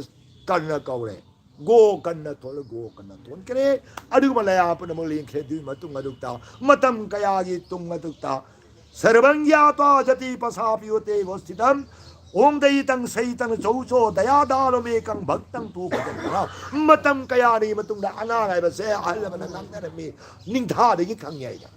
ꯀꯔꯅ ꯀꯧꯔꯦ꯫ ꯒꯣ ꯀꯔꯅ ꯊꯣꯜꯂ ꯒꯣ ꯀꯔꯅ ꯊꯣꯟꯈ꯭ꯔꯦ꯫ ꯑꯗꯨꯒꯨꯝꯕ ꯂꯌꯥ ꯄꯨꯝꯅꯃꯛ ꯂꯦꯡꯈ꯭ꯔꯦ꯫ ꯑꯗꯨꯒꯤ ꯃꯇꯨꯡ ꯑꯗꯨꯛꯇ ꯃꯇꯝ ꯀꯌꯥꯒꯤ ꯇꯨꯡ ꯑꯗꯨꯛꯇ ꯁꯔꯕꯪ ꯌꯥꯇ꯭ꯋꯥ ꯖꯇꯤ ꯄꯁꯥ ꯄꯤꯌꯣꯇꯦ ꯒꯣꯁꯊꯤꯇꯝ ꯑꯣꯡ ꯗꯩ ꯇꯪ ꯁꯩ ꯇꯪ ꯆꯧ ꯆꯣ ꯗꯌꯥ ꯗꯥꯂꯣ ꯃꯦ ꯀꯪ ꯚꯛꯇꯪ ꯇꯨ ꯚꯖꯟ ꯇꯔꯥ꯫ ꯃꯇꯝ ꯀꯌꯥꯅꯤ ꯃꯇꯨꯡꯗ ꯑꯉꯥꯡ ꯍꯥꯏꯕꯁꯦ ꯑꯍꯜ ꯑꯃꯅ ꯉꯥꯡꯅꯔꯝꯃꯤ꯫ ꯅꯤꯡꯊꯥꯗꯒꯤ ꯈꯪꯉꯦ ꯍꯥꯏꯅ꯫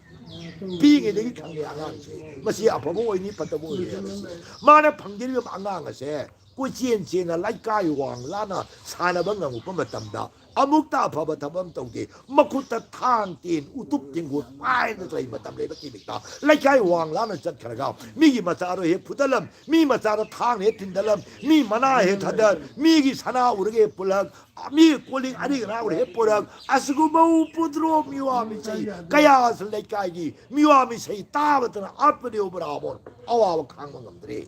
ꯄꯤꯛꯏꯉꯩꯗꯒꯤ ꯈꯪꯉꯦ ꯑꯉꯥꯡꯁꯦ꯫ ꯃꯁꯤ ꯑꯐꯕ ꯑꯣꯏꯅꯤ, ꯐꯠꯇꯕ ꯑꯣꯏꯅꯤ ꯍꯥꯏꯕꯁꯦ꯫ ꯃꯥꯅ ꯐꯪꯖꯔꯤꯕ ꯑꯉꯥꯡ ꯑꯁꯦ ꯀꯣꯏꯆꯦꯟ ꯆꯦꯟꯅ ꯂꯩꯀꯥꯏ ꯋꯥꯡ ꯂꯥꯟꯅ ꯁꯥꯟꯅꯕ ꯉꯝꯃꯛꯄ ꯃꯇꯝꯗ ꯑꯃꯨꯛꯇ ꯑꯐꯕ ꯊꯕꯛ ꯑꯃ ꯇꯧꯗꯦ꯫ ꯃꯈꯨꯠꯇ ꯊꯥꯡ, ꯇꯦꯟ, ꯎꯇꯨꯞ, ꯇꯦꯡꯒꯣꯠ ꯄꯥꯏꯗꯅ ꯂꯩ꯫ ꯃꯇꯝ ꯂꯩꯕ ꯀꯤꯃꯤꯛꯇ ꯂꯩꯀꯥꯏ ꯋꯥꯡ ꯂꯥꯟꯅ ꯆꯠꯈ꯭ꯔꯒ ꯃꯤꯒꯤ ꯃꯆꯥꯗꯣ ꯍꯦꯛ ꯐꯨꯗꯠꯂꯝ, ꯃꯤ ꯃꯆꯥꯗ ꯊꯥꯡꯅ ꯍꯦꯛ ꯊꯤꯟꯗꯠꯂꯝ, ꯃꯤ ꯃꯅꯥ ꯍꯦꯛ ꯊꯗꯠ, ꯃꯤꯒꯤ ꯁꯅꯥ ꯎꯔꯒ ꯍꯦꯛ ꯄꯨꯜꯂꯛ, ꯃꯤ ꯀꯣꯜꯂꯤꯛ ꯑꯔꯤꯛ ꯑꯔꯥꯛ ꯎꯔꯒ ꯍꯦꯛ ꯄꯨꯔꯛ꯫ ꯑꯁꯤꯒꯨꯝꯕ ꯎꯄꯨꯗ꯭ꯔꯣ ꯃꯤꯋꯥ ꯃꯤꯁꯩ ꯀꯌꯥꯁꯨ ꯂꯩꯀꯥꯏꯒꯤ ꯃꯤꯋꯥ ꯃꯤꯁꯩ ꯇꯥꯕꯗꯅ ꯑꯠꯄꯅꯦ ꯕ꯭ꯔꯥꯃꯣꯟ ꯑꯋꯥꯕ ꯈꯥꯡꯕ ꯉꯝꯗ꯭ꯔꯦ꯫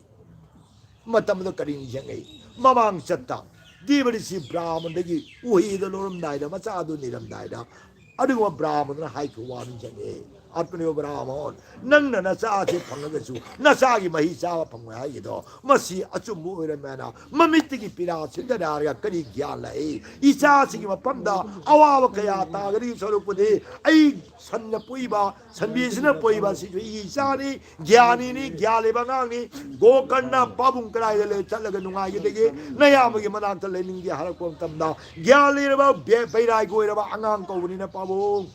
ꯃꯇꯝꯗ ꯀꯔꯤ ꯅꯤꯡꯁꯤꯡꯉꯤ? ꯃꯃꯥꯡ ꯆꯠꯇ ꯗꯤꯕꯔꯤꯁꯤ ꯕ꯭ꯔꯥꯃꯟꯗꯒꯤ ꯎꯍꯩꯗ ꯂꯧꯔꯝꯗꯥꯏꯗ, ꯃꯆꯥꯗꯨ ꯅꯤꯔꯝꯗꯥꯏꯗ, ꯑꯗꯨꯒꯨꯝꯕ ꯕ꯭ꯔꯥꯃꯟꯗꯨꯅ ꯍꯥꯏꯈꯤꯕ ꯋꯥ ꯅꯤꯡꯁꯤꯡꯉꯤ꯫ ꯑꯠꯄꯅꯦ ꯕ꯭ꯔꯥꯃꯟ, ꯅꯪꯅ ꯅꯆꯥꯁꯦ ꯐꯪꯉꯒꯁꯨ ꯅꯆꯥꯒꯤ ꯃꯍꯤ ꯆꯥꯕ ꯐꯪꯉꯣꯏ ꯍꯥꯏꯒꯦꯗꯣ, ꯃꯁꯤ ꯑꯆꯨꯝꯕ ꯑꯣꯏꯔꯝꯃꯦꯅ ꯃꯃꯤꯠꯇꯒꯤ ꯄꯤꯔꯥ ꯁꯤꯟꯊꯔꯛꯑꯒ ꯀꯔꯤ ꯒ꯭ꯌꯥꯟ ꯂꯥꯛꯏ? ꯏꯆꯥꯁꯤꯒꯤ ꯃꯐꯝꯗ ꯑꯋꯥꯕ ꯀꯌꯥ ꯇꯥꯒꯗꯕꯒꯤ ꯁꯔꯨꯛꯄꯨꯗꯤ ꯑꯩ ꯁꯟꯅ ꯄꯣꯛꯏꯕ, ꯁꯟꯕꯤꯁꯤꯅ ꯄꯣꯛꯏꯕ ꯑꯁꯤꯁꯨ ꯑꯩꯒꯤ ꯏꯆꯥꯅꯤ, ꯒ꯭ꯌꯥꯅꯤꯅꯤ, ꯒ꯭ꯌꯥꯟ ꯂꯩꯕ ꯑꯉꯥꯡꯅꯤ꯫ ꯒꯣꯀꯔꯅ ꯄꯥꯕꯨꯡ ꯀꯗꯥꯏꯗ ꯂꯩ ꯆꯠꯂꯒ ꯅꯨꯡꯉꯥꯏꯒꯗꯒꯦ? ꯅꯌꯥꯝꯕꯒꯤ ꯃꯅꯥꯛꯇ ꯂꯩꯅꯤꯡꯗꯦ ꯍꯥꯏꯔꯛꯄ ꯃꯇꯝꯗ, ꯒ꯭ꯌꯥꯟ ꯂꯩꯔꯕ ꯕꯦ-, ꯕꯩꯔꯥꯒꯤ ꯑꯣꯏꯔꯕ ꯑꯉꯥꯡ ꯀꯧꯕꯅꯤꯅ ꯄꯥꯕꯨꯡ,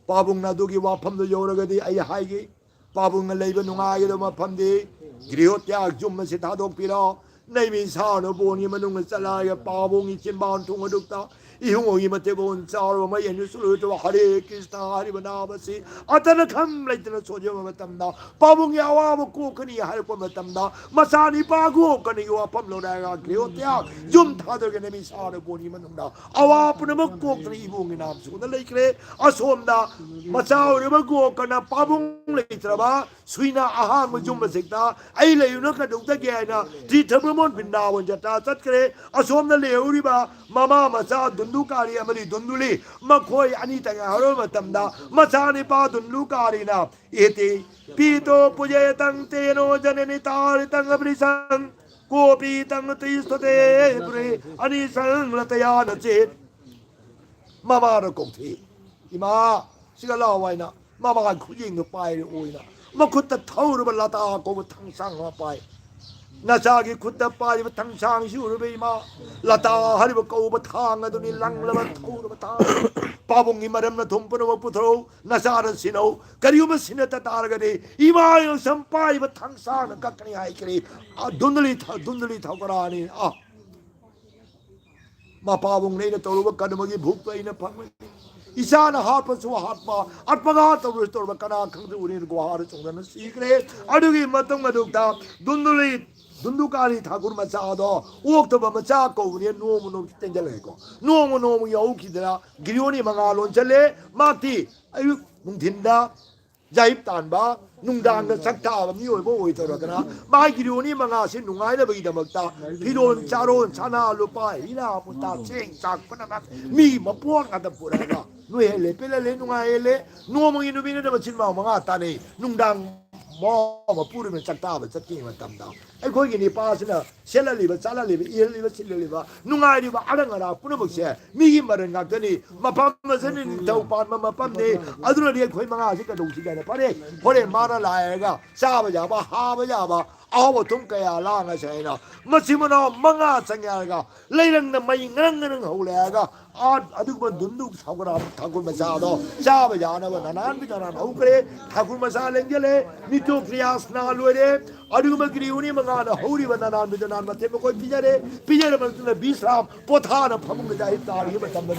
ꯄꯥꯕꯨꯡꯅ ꯑꯗꯨꯒꯤ ꯋꯥꯐꯝꯗꯨ ꯌꯧꯔꯒꯗꯤ ꯑꯩ ꯍꯥꯏꯒꯦ, ꯄꯥꯕꯨꯡꯅ ꯂꯩꯕ ꯅꯨꯡꯉꯥꯏꯒꯗꯕ ꯃꯐꯝꯗꯤ ꯒ꯭ꯔꯤꯍꯣ ꯇ꯭ꯌꯥꯒ ꯌꯨꯝ ꯑꯁꯤ ꯊꯥꯗꯣꯛꯄꯤꯔꯣ꯫ ꯅꯩꯃꯤ ꯁꯥꯅ ꯕꯣꯟꯒꯤ ꯃꯅꯨꯡꯗ ꯆꯠꯂꯛꯑꯒ ꯄꯥꯕꯨꯡꯒꯤ ꯆꯤꯟꯕꯥꯟ ꯊꯣꯡ ꯑꯗꯨꯛꯇ ꯏꯍꯨꯡ ꯍꯣꯡꯒꯤ ꯃꯇꯦꯛ ꯕꯣꯟ ꯆꯥꯎꯔꯕ ꯃꯩ ꯑꯅꯤ ꯁꯨꯔꯣꯏꯗꯕ ꯍꯔꯦ ꯀ꯭ꯔꯤꯁꯅ ꯍꯥꯏꯔꯤꯕ ꯅꯥꯕ ꯑꯁꯤ ꯑꯇꯅ ꯈꯝ ꯂꯩꯇꯅ ꯁꯣꯟꯖꯕ ꯃꯇꯝꯗ ꯄꯥꯕꯨꯡꯒꯤ ꯑꯋꯥꯕ ꯀꯣꯛꯀꯅꯤ ꯍꯥꯏꯔꯛꯄ ꯃꯇꯝꯗ ꯃꯆꯥ ꯅꯤꯄꯥ ꯀꯣꯛꯀꯅꯤꯒꯤ ꯋꯥꯐꯝ ꯂꯧꯔꯛꯑꯒ ꯒ꯭ꯔꯤꯍꯣ ꯇ꯭ꯌꯥꯒ ꯌꯨꯝ ꯊꯥꯗꯣꯛꯑꯒ ꯅꯩꯃꯤ ꯁꯥꯅ ꯕꯣꯟꯒꯤ ꯃꯅꯨꯡꯗ ꯑꯋꯥ ꯄꯨꯝꯅꯃꯛ ꯀꯣꯛꯇꯅ ꯏꯕꯨꯡꯒꯤ ꯅꯥꯝ ꯁꯨꯅ ꯂꯩꯈ꯭ꯔꯦ꯫ ꯑꯁꯣꯝꯗ ꯃꯆꯥ ꯑꯣꯏꯔꯕ ꯒꯣꯀꯔꯅ ꯄꯥꯕꯨꯡ ꯂꯩꯇ꯭ꯔꯕ ꯁꯨꯏꯅ ꯑꯍꯥꯡꯕ ꯌꯨꯝ ꯑꯁꯤꯗ ꯑꯩ ꯂꯩꯌꯨꯅ ꯀꯩꯗꯧꯖꯒꯦ ꯍꯥꯏꯅ ꯇꯤꯔꯊ ꯕ꯭ꯔꯃꯣꯟ ꯕ꯭ꯔꯤꯟꯗꯥꯕꯟ ꯖꯇ꯭ꯔꯥ ꯆꯠꯈ꯭ꯔꯦ꯫ ꯑꯁꯣꯝꯗ ꯂꯩꯍꯧꯔꯤꯕ ꯃꯃꯥ ꯃꯆꯥ ꯗꯨꯟꯗꯨꯀꯥꯔꯤ ꯑꯃꯗꯤ ꯗꯨꯟꯗꯨꯂꯤ, ꯃꯈꯣꯏ ꯑꯅꯤꯇ ꯉꯥꯏꯍꯧꯔꯕ ꯃꯇꯝꯗ ꯃꯆꯥꯅꯤꯄꯥ ꯗꯨꯟꯗꯨꯀꯥꯔꯤꯅ ꯏꯇꯤ ꯄꯤꯇꯣ ꯄꯨꯖꯦꯇꯪ ꯇꯦꯅꯣ ꯖꯅꯅꯤ ꯇꯥꯔꯤꯇꯪ ꯑꯕ꯭ꯔꯤꯁꯪ ꯀꯣꯄꯤ ꯇꯪ ꯇꯤꯁꯇꯣꯇꯦ ꯄꯨꯔꯦ ꯑꯅꯤꯁꯪ ꯂꯇꯌꯥꯅ ꯆꯦꯠ꯫ ꯃꯃꯥꯅ ꯀꯧꯊꯤ, "ꯏꯃꯥ, ꯁꯤꯒ ꯂꯥꯛꯑꯣ" ꯍꯥꯏꯅ ꯃꯃꯥꯒꯤ ꯈꯨꯖꯦꯡꯗꯣ ꯄꯥꯏꯔꯛꯑꯣꯏꯅ ꯃꯈꯨꯠꯇ ꯊꯧꯔꯕ ꯂꯇꯥ ꯀꯧꯕ ꯊꯥꯡꯁꯥꯡ ꯑꯃ ꯄꯥꯏ꯫ ꯅꯆꯥꯒꯤ ꯈꯨꯠꯇ ꯄꯥꯏꯔꯤꯕ ꯊꯥꯡꯁꯥꯡꯁꯤ ꯎꯔꯕ ꯏꯃꯥ, ꯂꯇꯥ ꯍꯥꯏꯔꯤꯕ ꯀꯧꯕ ꯊꯥꯡ ꯑꯗꯨꯅꯤ, ꯂꯪꯂꯕ ꯊꯧꯔꯕ ꯊꯥꯡ꯫ ꯄꯥꯕꯨꯡꯒꯤ ꯃꯔꯝꯅ ꯊꯨꯝ ꯄꯨꯝꯅꯃꯛ ꯄꯨꯊꯣꯔꯛꯎ, ꯅꯆꯥꯗ ꯁꯤꯟꯅꯧ꯫ ꯀꯔꯤꯒꯨꯝꯕ ꯁꯤꯟꯅꯠꯇ ꯇꯥꯔꯒꯗꯤ ꯏꯃꯥ ꯌꯣꯡꯁꯝ ꯄꯥꯏꯔꯤꯕ ꯊꯥꯡꯁꯥꯡꯅ ꯀꯛꯀꯅꯤ ꯍꯥꯏꯈ꯭ꯔꯦ꯫ ꯑ, ꯗꯨꯟꯗꯨꯂꯤ ꯊ-, ꯗꯨꯟꯗꯨꯂꯤ ꯊꯧꯒꯔꯥꯅꯤ꯫ ꯑ꯫ ꯃꯄꯥꯕꯨꯡꯅ ꯑꯩꯅ ꯇꯧꯔꯨꯕ ꯀꯔꯃꯒꯤ ꯚꯨꯛꯇꯣ ꯑꯩꯅ ꯐꯪꯕꯅꯤ꯫ ꯏꯆꯥꯅ ꯍꯥꯠꯄꯁꯨ ꯍꯥꯠꯄ, ꯑꯠꯄꯒ ꯇꯧꯔꯁꯨ ꯇꯧꯔꯕ, ꯀꯅꯥ ꯈꯪꯗꯦ ꯎꯔꯦꯟ ꯒꯨꯍꯥꯗ ꯆꯣꯡꯗꯅ ꯁꯤꯈ꯭ꯔꯦ꯫ ꯑꯗꯨꯒꯤ ꯃꯇꯨꯡ ꯑꯗꯨꯗ ꯗꯨꯟꯗꯨꯂꯤ, ꯗꯨꯟꯗꯨꯀꯥꯔꯤ ꯊꯥꯀꯨꯔ ꯃꯆꯥꯗꯣ ꯑꯣꯛꯇꯕ ꯃꯆꯥ ꯀꯧꯕꯅꯦ, ꯅꯣꯡꯃ ꯅꯣꯡꯃ ꯇꯦꯟꯖꯜꯂꯛꯑꯦꯀꯣ꯫ ꯅꯣꯡꯃ ꯅꯣꯡꯃꯒꯤ ꯍꯧꯈꯤꯗꯅ ꯒꯤꯔꯤꯌꯣꯅꯤ ꯃꯉꯥ ꯂꯣꯟꯁꯤꯜꯂꯦ꯫ ꯃꯍꯥꯛꯇꯤ ꯑꯌꯨꯛ ꯅꯨꯡꯊꯤꯟꯗ ꯌꯥꯍꯤꯞ ꯇꯥꯟꯕ, ꯅꯨꯡꯗꯥꯡꯗ ꯆꯥꯛ ꯇꯥꯕ ꯃꯤꯑꯣꯏꯕ ꯑꯣꯏꯗꯧꯔꯗꯅ ꯃꯥꯒꯤ ꯒꯤꯔꯤꯌꯣꯅꯤ ꯃꯉꯥꯁꯤ ꯅꯨꯡꯉꯥꯏꯅꯕꯒꯤꯗꯃꯛꯇ ꯐꯤꯔꯣꯜ ꯆꯥꯔꯣꯟ, ꯁꯅꯥ ꯂꯨꯄꯥ, ꯍꯤꯔꯥ ꯃꯨꯇꯥ, ꯆꯦꯡ ꯆꯥꯛ ꯄꯨꯝꯅꯃꯛ ꯃꯤ ꯃꯄꯣꯠ ꯉꯥꯛꯇ ꯄꯨꯔꯛꯑꯒ ꯅꯣꯏꯍꯜꯂꯦ, ꯄꯦꯜꯍꯜꯂꯦ, ꯅꯨꯡꯉꯥꯏꯍꯜꯂꯦ꯫ ꯅꯣꯡꯃꯒꯤ ꯅꯨꯃꯤꯠ ꯅꯠꯇꯕ ꯃꯆꯤꯟ ꯃꯅꯥꯎ ꯃꯉꯥ ꯇꯥꯟꯅꯩ꯫ ꯅꯨꯡꯗꯥꯡ ꯃꯣ ꯃꯄꯨꯔꯣꯏꯕ ꯆꯥꯛ ꯇꯥꯕ ꯆꯠꯈꯤꯕ ꯃꯇꯝꯗ ꯑꯩꯈꯣꯏꯒꯤ ꯅꯤꯄꯥꯁꯤꯅ ꯁꯦꯠꯍꯜꯂꯤꯕ, ꯆꯥꯍꯜꯂꯤꯕ, ꯏꯍꯜꯂꯤꯕ, ꯁꯤꯜꯍꯜꯂꯤꯕ, ꯅꯨꯡꯉꯥꯏꯔꯤꯕ ꯑꯔꯪ ꯑꯔꯥꯛ ꯄꯨꯝꯅꯃꯛꯁꯦ ꯃꯤꯒꯤ ꯃꯔꯟ ꯉꯥꯛꯇꯅꯤ꯫ ꯃꯐꯝ ꯑꯁꯤꯅ ꯅꯤꯡꯊꯧ ꯄꯥꯟꯕ ꯃꯐꯝꯅꯤ꯫ ꯑꯗꯨꯅꯗꯤ ꯑꯩꯈꯣꯏ ꯃꯉꯥꯁꯤ ꯀꯩꯗꯧꯁꯤ ꯀꯥꯏꯅ ꯐꯔꯦ, ꯍꯣꯔꯦꯟ ꯃꯥꯅ ꯂꯥꯛꯑꯒ ꯆꯥꯕ ꯌꯥꯕ, ꯍꯥꯕ ꯌꯥꯕ, ꯑꯍꯥꯎ ꯑꯊꯨꯝ ꯀꯌꯥ ꯂꯥꯡꯉꯁꯦ ꯍꯥꯏꯅ ꯃꯆꯤꯟ ꯃꯅꯥꯎ ꯃꯉꯥ ꯆꯪꯉꯦ ꯍꯥꯏꯔꯒ ꯂꯩꯔꯪꯅ ꯃꯩ ꯉꯔꯪ ꯉꯔꯪ ꯍꯧꯔꯦ ꯍꯥꯏꯔꯒ ꯑꯥ ꯑꯗꯨꯒꯨꯝꯕ ꯗꯨꯟꯗꯨ ꯊꯥꯀꯨꯔ, ꯊꯥꯀꯨꯔ ꯃꯆꯥꯗꯣ ꯆꯥꯕ ꯌꯥꯅꯕ ꯅꯅꯥꯟ ꯅꯅꯥꯟ ꯍꯧꯈ꯭ꯔꯦ꯫ ꯊꯥꯀꯨꯔ ꯃꯆꯥ ꯂꯦꯡꯖꯜꯂꯦ꯫ ꯅꯤꯇꯣ ꯀ꯭ꯔꯤꯌꯥꯁꯅꯥ ꯂꯣꯏꯔꯦ꯫ ꯑꯗꯨꯒꯨꯝꯕ ꯒꯤꯔꯤꯌꯣꯅꯤ ꯃꯉꯥꯅ ꯍꯧꯔꯤꯕ ꯅꯅꯥꯟ ꯅꯅꯥꯟ ꯃꯊꯦꯜ ꯃꯈꯣꯏ ꯄꯤꯖꯔꯦ꯫ ꯄꯤꯖꯔꯕ ꯃꯇꯨꯡꯗ ꯕꯤꯁ꯭ꯔꯥꯝ ꯄꯣꯊꯥꯅ ꯐꯃꯨꯡꯗ ꯌꯥꯍꯤꯞ ꯇꯥꯔꯤꯉꯩ ꯃꯇꯝꯗ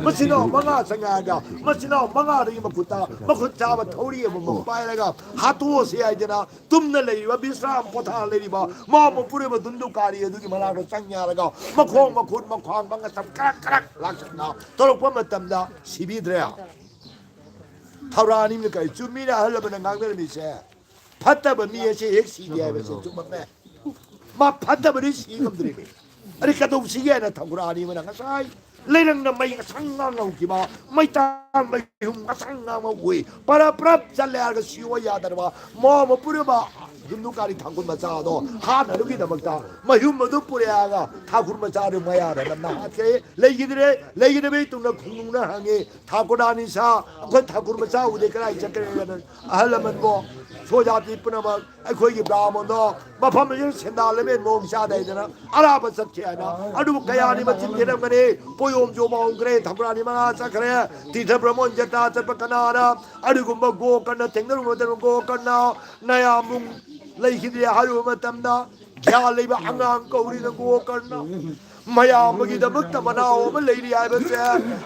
ꯃꯆꯤꯟ ꯃꯅꯥꯎ ꯃꯉꯥ ꯆꯪꯉꯛꯑꯒ ꯃꯆꯤꯟ ꯃꯅꯥꯎ ꯃꯉꯥꯗꯨꯒꯤ ꯃꯈꯨꯠꯇ ꯃꯈꯨꯠ ꯆꯥꯕ ꯊꯧꯔꯤ ꯑꯃꯃꯝ ꯄꯥꯏꯔꯒ ꯍꯥꯠꯇꯣꯛꯑꯁꯤ ꯍꯥꯏꯗꯅ ꯇꯨꯝꯅ ꯂꯩꯔꯤꯕ, ꯕꯤꯁ꯭ꯔꯥꯝ ꯄꯣꯊꯥ ꯂꯩꯔꯤꯕ ꯃꯥ ꯃꯄꯨꯔꯣꯏꯕ ꯗꯨꯟꯗꯨꯀꯥꯔꯤ ꯑꯗꯨꯒꯤ ꯃꯅꯥꯛꯇ ꯆꯪ ꯌꯥꯔꯒ ꯃꯈꯣꯡ ꯃꯈꯨꯠ ꯃꯈ꯭ꯋꯥꯡ ꯃꯉꯛꯁꯝ ꯀꯔꯛ ꯀꯔꯛ ꯂꯥꯛꯁꯟꯅ ꯇꯧꯔꯛꯄ ꯃꯇꯝꯗ ꯁꯤꯕꯤꯗ꯭ꯔꯦ꯫ ꯊꯧꯔꯥꯅꯤꯅ ꯀꯔꯤ ꯆꯨꯝꯃꯤꯅ ꯑꯍꯜ ꯂꯃꯟꯅ ꯉꯥꯡꯅꯔꯝꯃꯤꯁꯦ? ꯐꯠꯇꯕ ꯃꯤ ꯑꯁꯦ ꯍꯦꯛ ꯁꯤꯒꯦ ꯍꯥꯏꯕꯁꯦ ꯆꯨꯝꯃꯝꯃꯦ꯫ ꯃꯥ ꯐꯠꯇꯕꯗꯤ ꯁꯤ ꯉꯝꯗ꯭ꯔꯤꯅꯤ꯫ ꯑꯗꯩ ꯀꯩꯗꯧꯁꯤꯒꯦ ꯍꯥꯏꯅ ꯊꯧꯔꯥꯅꯤꯃꯅ ꯉꯁꯥꯏ ꯂꯩꯔꯪꯅ ꯃꯩ ꯑꯁꯪ ꯉꯥꯡ ꯍꯧꯈꯤꯕ, ꯃꯩꯇꯥꯟ ꯃꯩꯍꯨꯝ ꯑꯁꯪ ꯉꯥꯡ ꯍꯧꯏ꯫ ꯄꯔꯞ ꯄꯔꯞ ꯆꯠꯂꯦ ꯍꯥꯏꯔꯒ ꯁꯤꯌꯣ ꯌꯥꯗ꯭ꯔꯕ ꯃꯣ ꯃꯄꯨꯔꯤꯕ ꯗꯨꯟꯗꯨꯀꯥꯔꯤ ꯊꯥꯀꯨꯔ ꯃꯆꯥꯗꯣ ꯍꯥꯠꯅꯕꯒꯤꯗꯃꯛꯇ ꯃꯌꯨꯝ ꯑꯗꯨ ꯄꯨꯔꯛꯑꯒ ꯊꯥꯀꯨꯔ ꯃꯆꯥꯗꯨ ꯃꯌꯥꯗ ꯅꯝꯅ ꯍꯥꯠꯈ꯭ꯔꯦ꯫ ꯂꯩꯈꯤꯗ꯭ꯔꯦ꯫ ꯂꯩꯈꯤꯗꯕꯒꯤ ꯇꯨꯡꯗ ꯈꯨꯡꯅꯨꯡꯅ ꯍꯪꯉꯤ, "ꯊꯥꯀꯨꯔ ꯔꯥꯅꯤ ꯁꯥ, ꯑꯩꯈꯣꯏ ꯊꯥꯀꯨꯔ ꯃꯆꯥ ꯎꯗꯦ, ꯀꯗꯥꯏ ꯆꯠꯈ꯭ꯔꯦ?" ꯑꯍꯜ ꯂꯃꯟꯕꯨ, ꯁꯣꯖꯥꯇꯤ ꯄꯨꯝꯅꯃꯛ, ꯑꯩꯈꯣꯏꯒꯤ ꯕ꯭ꯔꯥꯍꯃꯟꯗꯣ ꯃꯐꯝ ꯑꯁꯤꯗ ꯁꯦꯟꯗꯥꯟ ꯂꯝꯕꯦꯟ ꯃꯑꯣꯡ ꯆꯥꯗꯦ ꯍꯥꯏꯗꯅ ꯑꯔꯥꯞꯄ ꯆꯠꯈꯤ ꯍꯥꯏꯅ꯫ ꯑꯗꯨꯕꯨ ꯀꯌꯥꯅꯤ ꯃꯆꯤꯟ ꯊꯤꯔꯝꯒꯅꯤ? ꯄꯣꯌꯣꯝ ꯆꯣꯕ ꯍꯧꯈ꯭ꯔꯦ, ꯊꯥꯀꯨꯔ ꯔꯥꯅꯤ ꯃꯉꯥ ꯆꯠꯈ꯭ꯔꯦ꯫ ꯇꯤꯔꯊ ꯚ꯭ꯔꯃꯣꯟ ꯖꯇ꯭ꯔꯥ ꯆꯠꯄ ꯀꯅꯥꯅ? ꯑꯗꯨꯒꯨꯝꯕ ꯒꯣꯀꯔꯅ ꯊꯦꯡꯅꯔꯨꯕ ꯃꯇꯝꯗ ꯒꯣꯀꯔꯅ ꯅꯌꯥꯝꯕꯨꯡ ꯂꯩꯈꯤꯗ꯭ꯔꯦ ꯍꯥꯏꯔꯨꯕ ꯃꯇꯝꯗ ꯒ꯭ꯌꯥꯟ ꯂꯩꯕ ꯑꯉꯥꯡ ꯀꯧꯔꯤꯅ ꯒꯣꯀꯔꯅ꯫ ꯃꯌꯥꯝꯕꯒꯤꯗꯃꯛꯇ ꯃꯅꯥꯎ ꯑꯃ ꯂꯩꯔꯤ ꯍꯥꯏꯕꯁꯦ,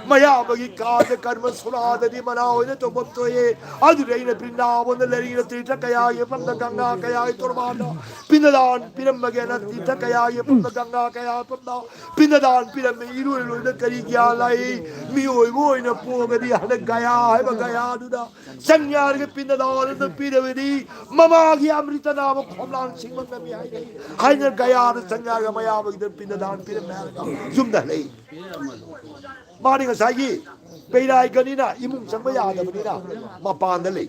ꯃꯌꯥꯝꯕꯒꯤ ꯀꯥꯔꯖ ꯀꯔꯃ ꯁꯣꯔꯥꯗꯗꯤ ꯃꯅꯥꯎ ꯑꯣꯏꯅ ꯇꯧꯐꯝ ꯊꯣꯛꯏ꯫ ꯑꯗꯨꯗ ꯑꯩꯅ ꯕ꯭ꯔꯤꯟꯗꯥꯕꯟꯗ ꯂꯩꯔꯤꯕ ꯇꯤꯔꯊ ꯀꯌꯥꯒꯤ ꯃꯐꯝꯗ, ꯒꯪꯒꯥ ꯀꯌꯥꯒꯤ ꯇꯣꯔꯕꯥꯟꯗ ꯄꯤꯟꯗꯗꯥꯟ ꯄꯤꯔꯝꯕꯒꯦꯅ ꯇꯤꯔꯊ ꯀꯌꯥꯒꯤ ꯃꯐꯝꯗ, ꯒꯪꯒꯥ ꯀꯌꯥꯒꯤ ꯃꯐꯝꯗ ꯄꯤꯟꯗꯗꯥꯟ ꯄꯤꯔꯝꯃꯤ꯫ ꯏꯔꯣꯏ ꯂꯣꯏꯗ ꯀꯔꯤ ꯒ꯭ꯌꯥꯟ ꯂꯥꯛꯏ? ꯃꯤꯑꯣꯏꯕ ꯑꯣꯏꯅ ꯄꯣꯛꯑꯒꯗꯤ ꯍꯟꯗꯛ ꯒꯌꯥ ꯍꯥꯏꯕ ꯒꯌꯥꯗꯨꯗ ꯆꯪ ꯌꯥꯔꯒ ꯄꯤꯟꯗꯗꯥꯟ ꯑꯗꯨ ꯄꯤꯔꯕꯗꯤ ꯃꯃꯥꯒꯤ ꯑꯃ꯭ꯔꯤꯇ ꯅꯥꯕ ꯈꯣꯝꯂꯥꯡ ꯁꯤꯡꯕ ꯉꯝꯃꯤ ꯍꯥꯏꯅꯩ꯫ ꯍꯥꯏꯅ ꯒꯌꯥꯗ ꯆꯪ ꯌꯥꯔꯒ ꯃꯌꯥꯝꯕꯒꯤꯗ ꯄꯤꯟꯗꯗꯥꯟ ꯄꯤꯔꯝꯃꯦ ꯍꯥꯏꯔꯒ ꯌꯨꯝꯗ ꯍꯜꯂꯛꯏ꯫ ꯃꯥꯗꯤ ꯉꯁꯥꯏꯒꯤ ꯕꯩꯔꯥꯏꯒꯅꯤꯅ ꯏꯃꯨꯡ ꯆꯪꯕ ꯌꯥꯗꯕꯅꯤꯅ ꯃꯄꯥꯟꯗ ꯂꯩ꯫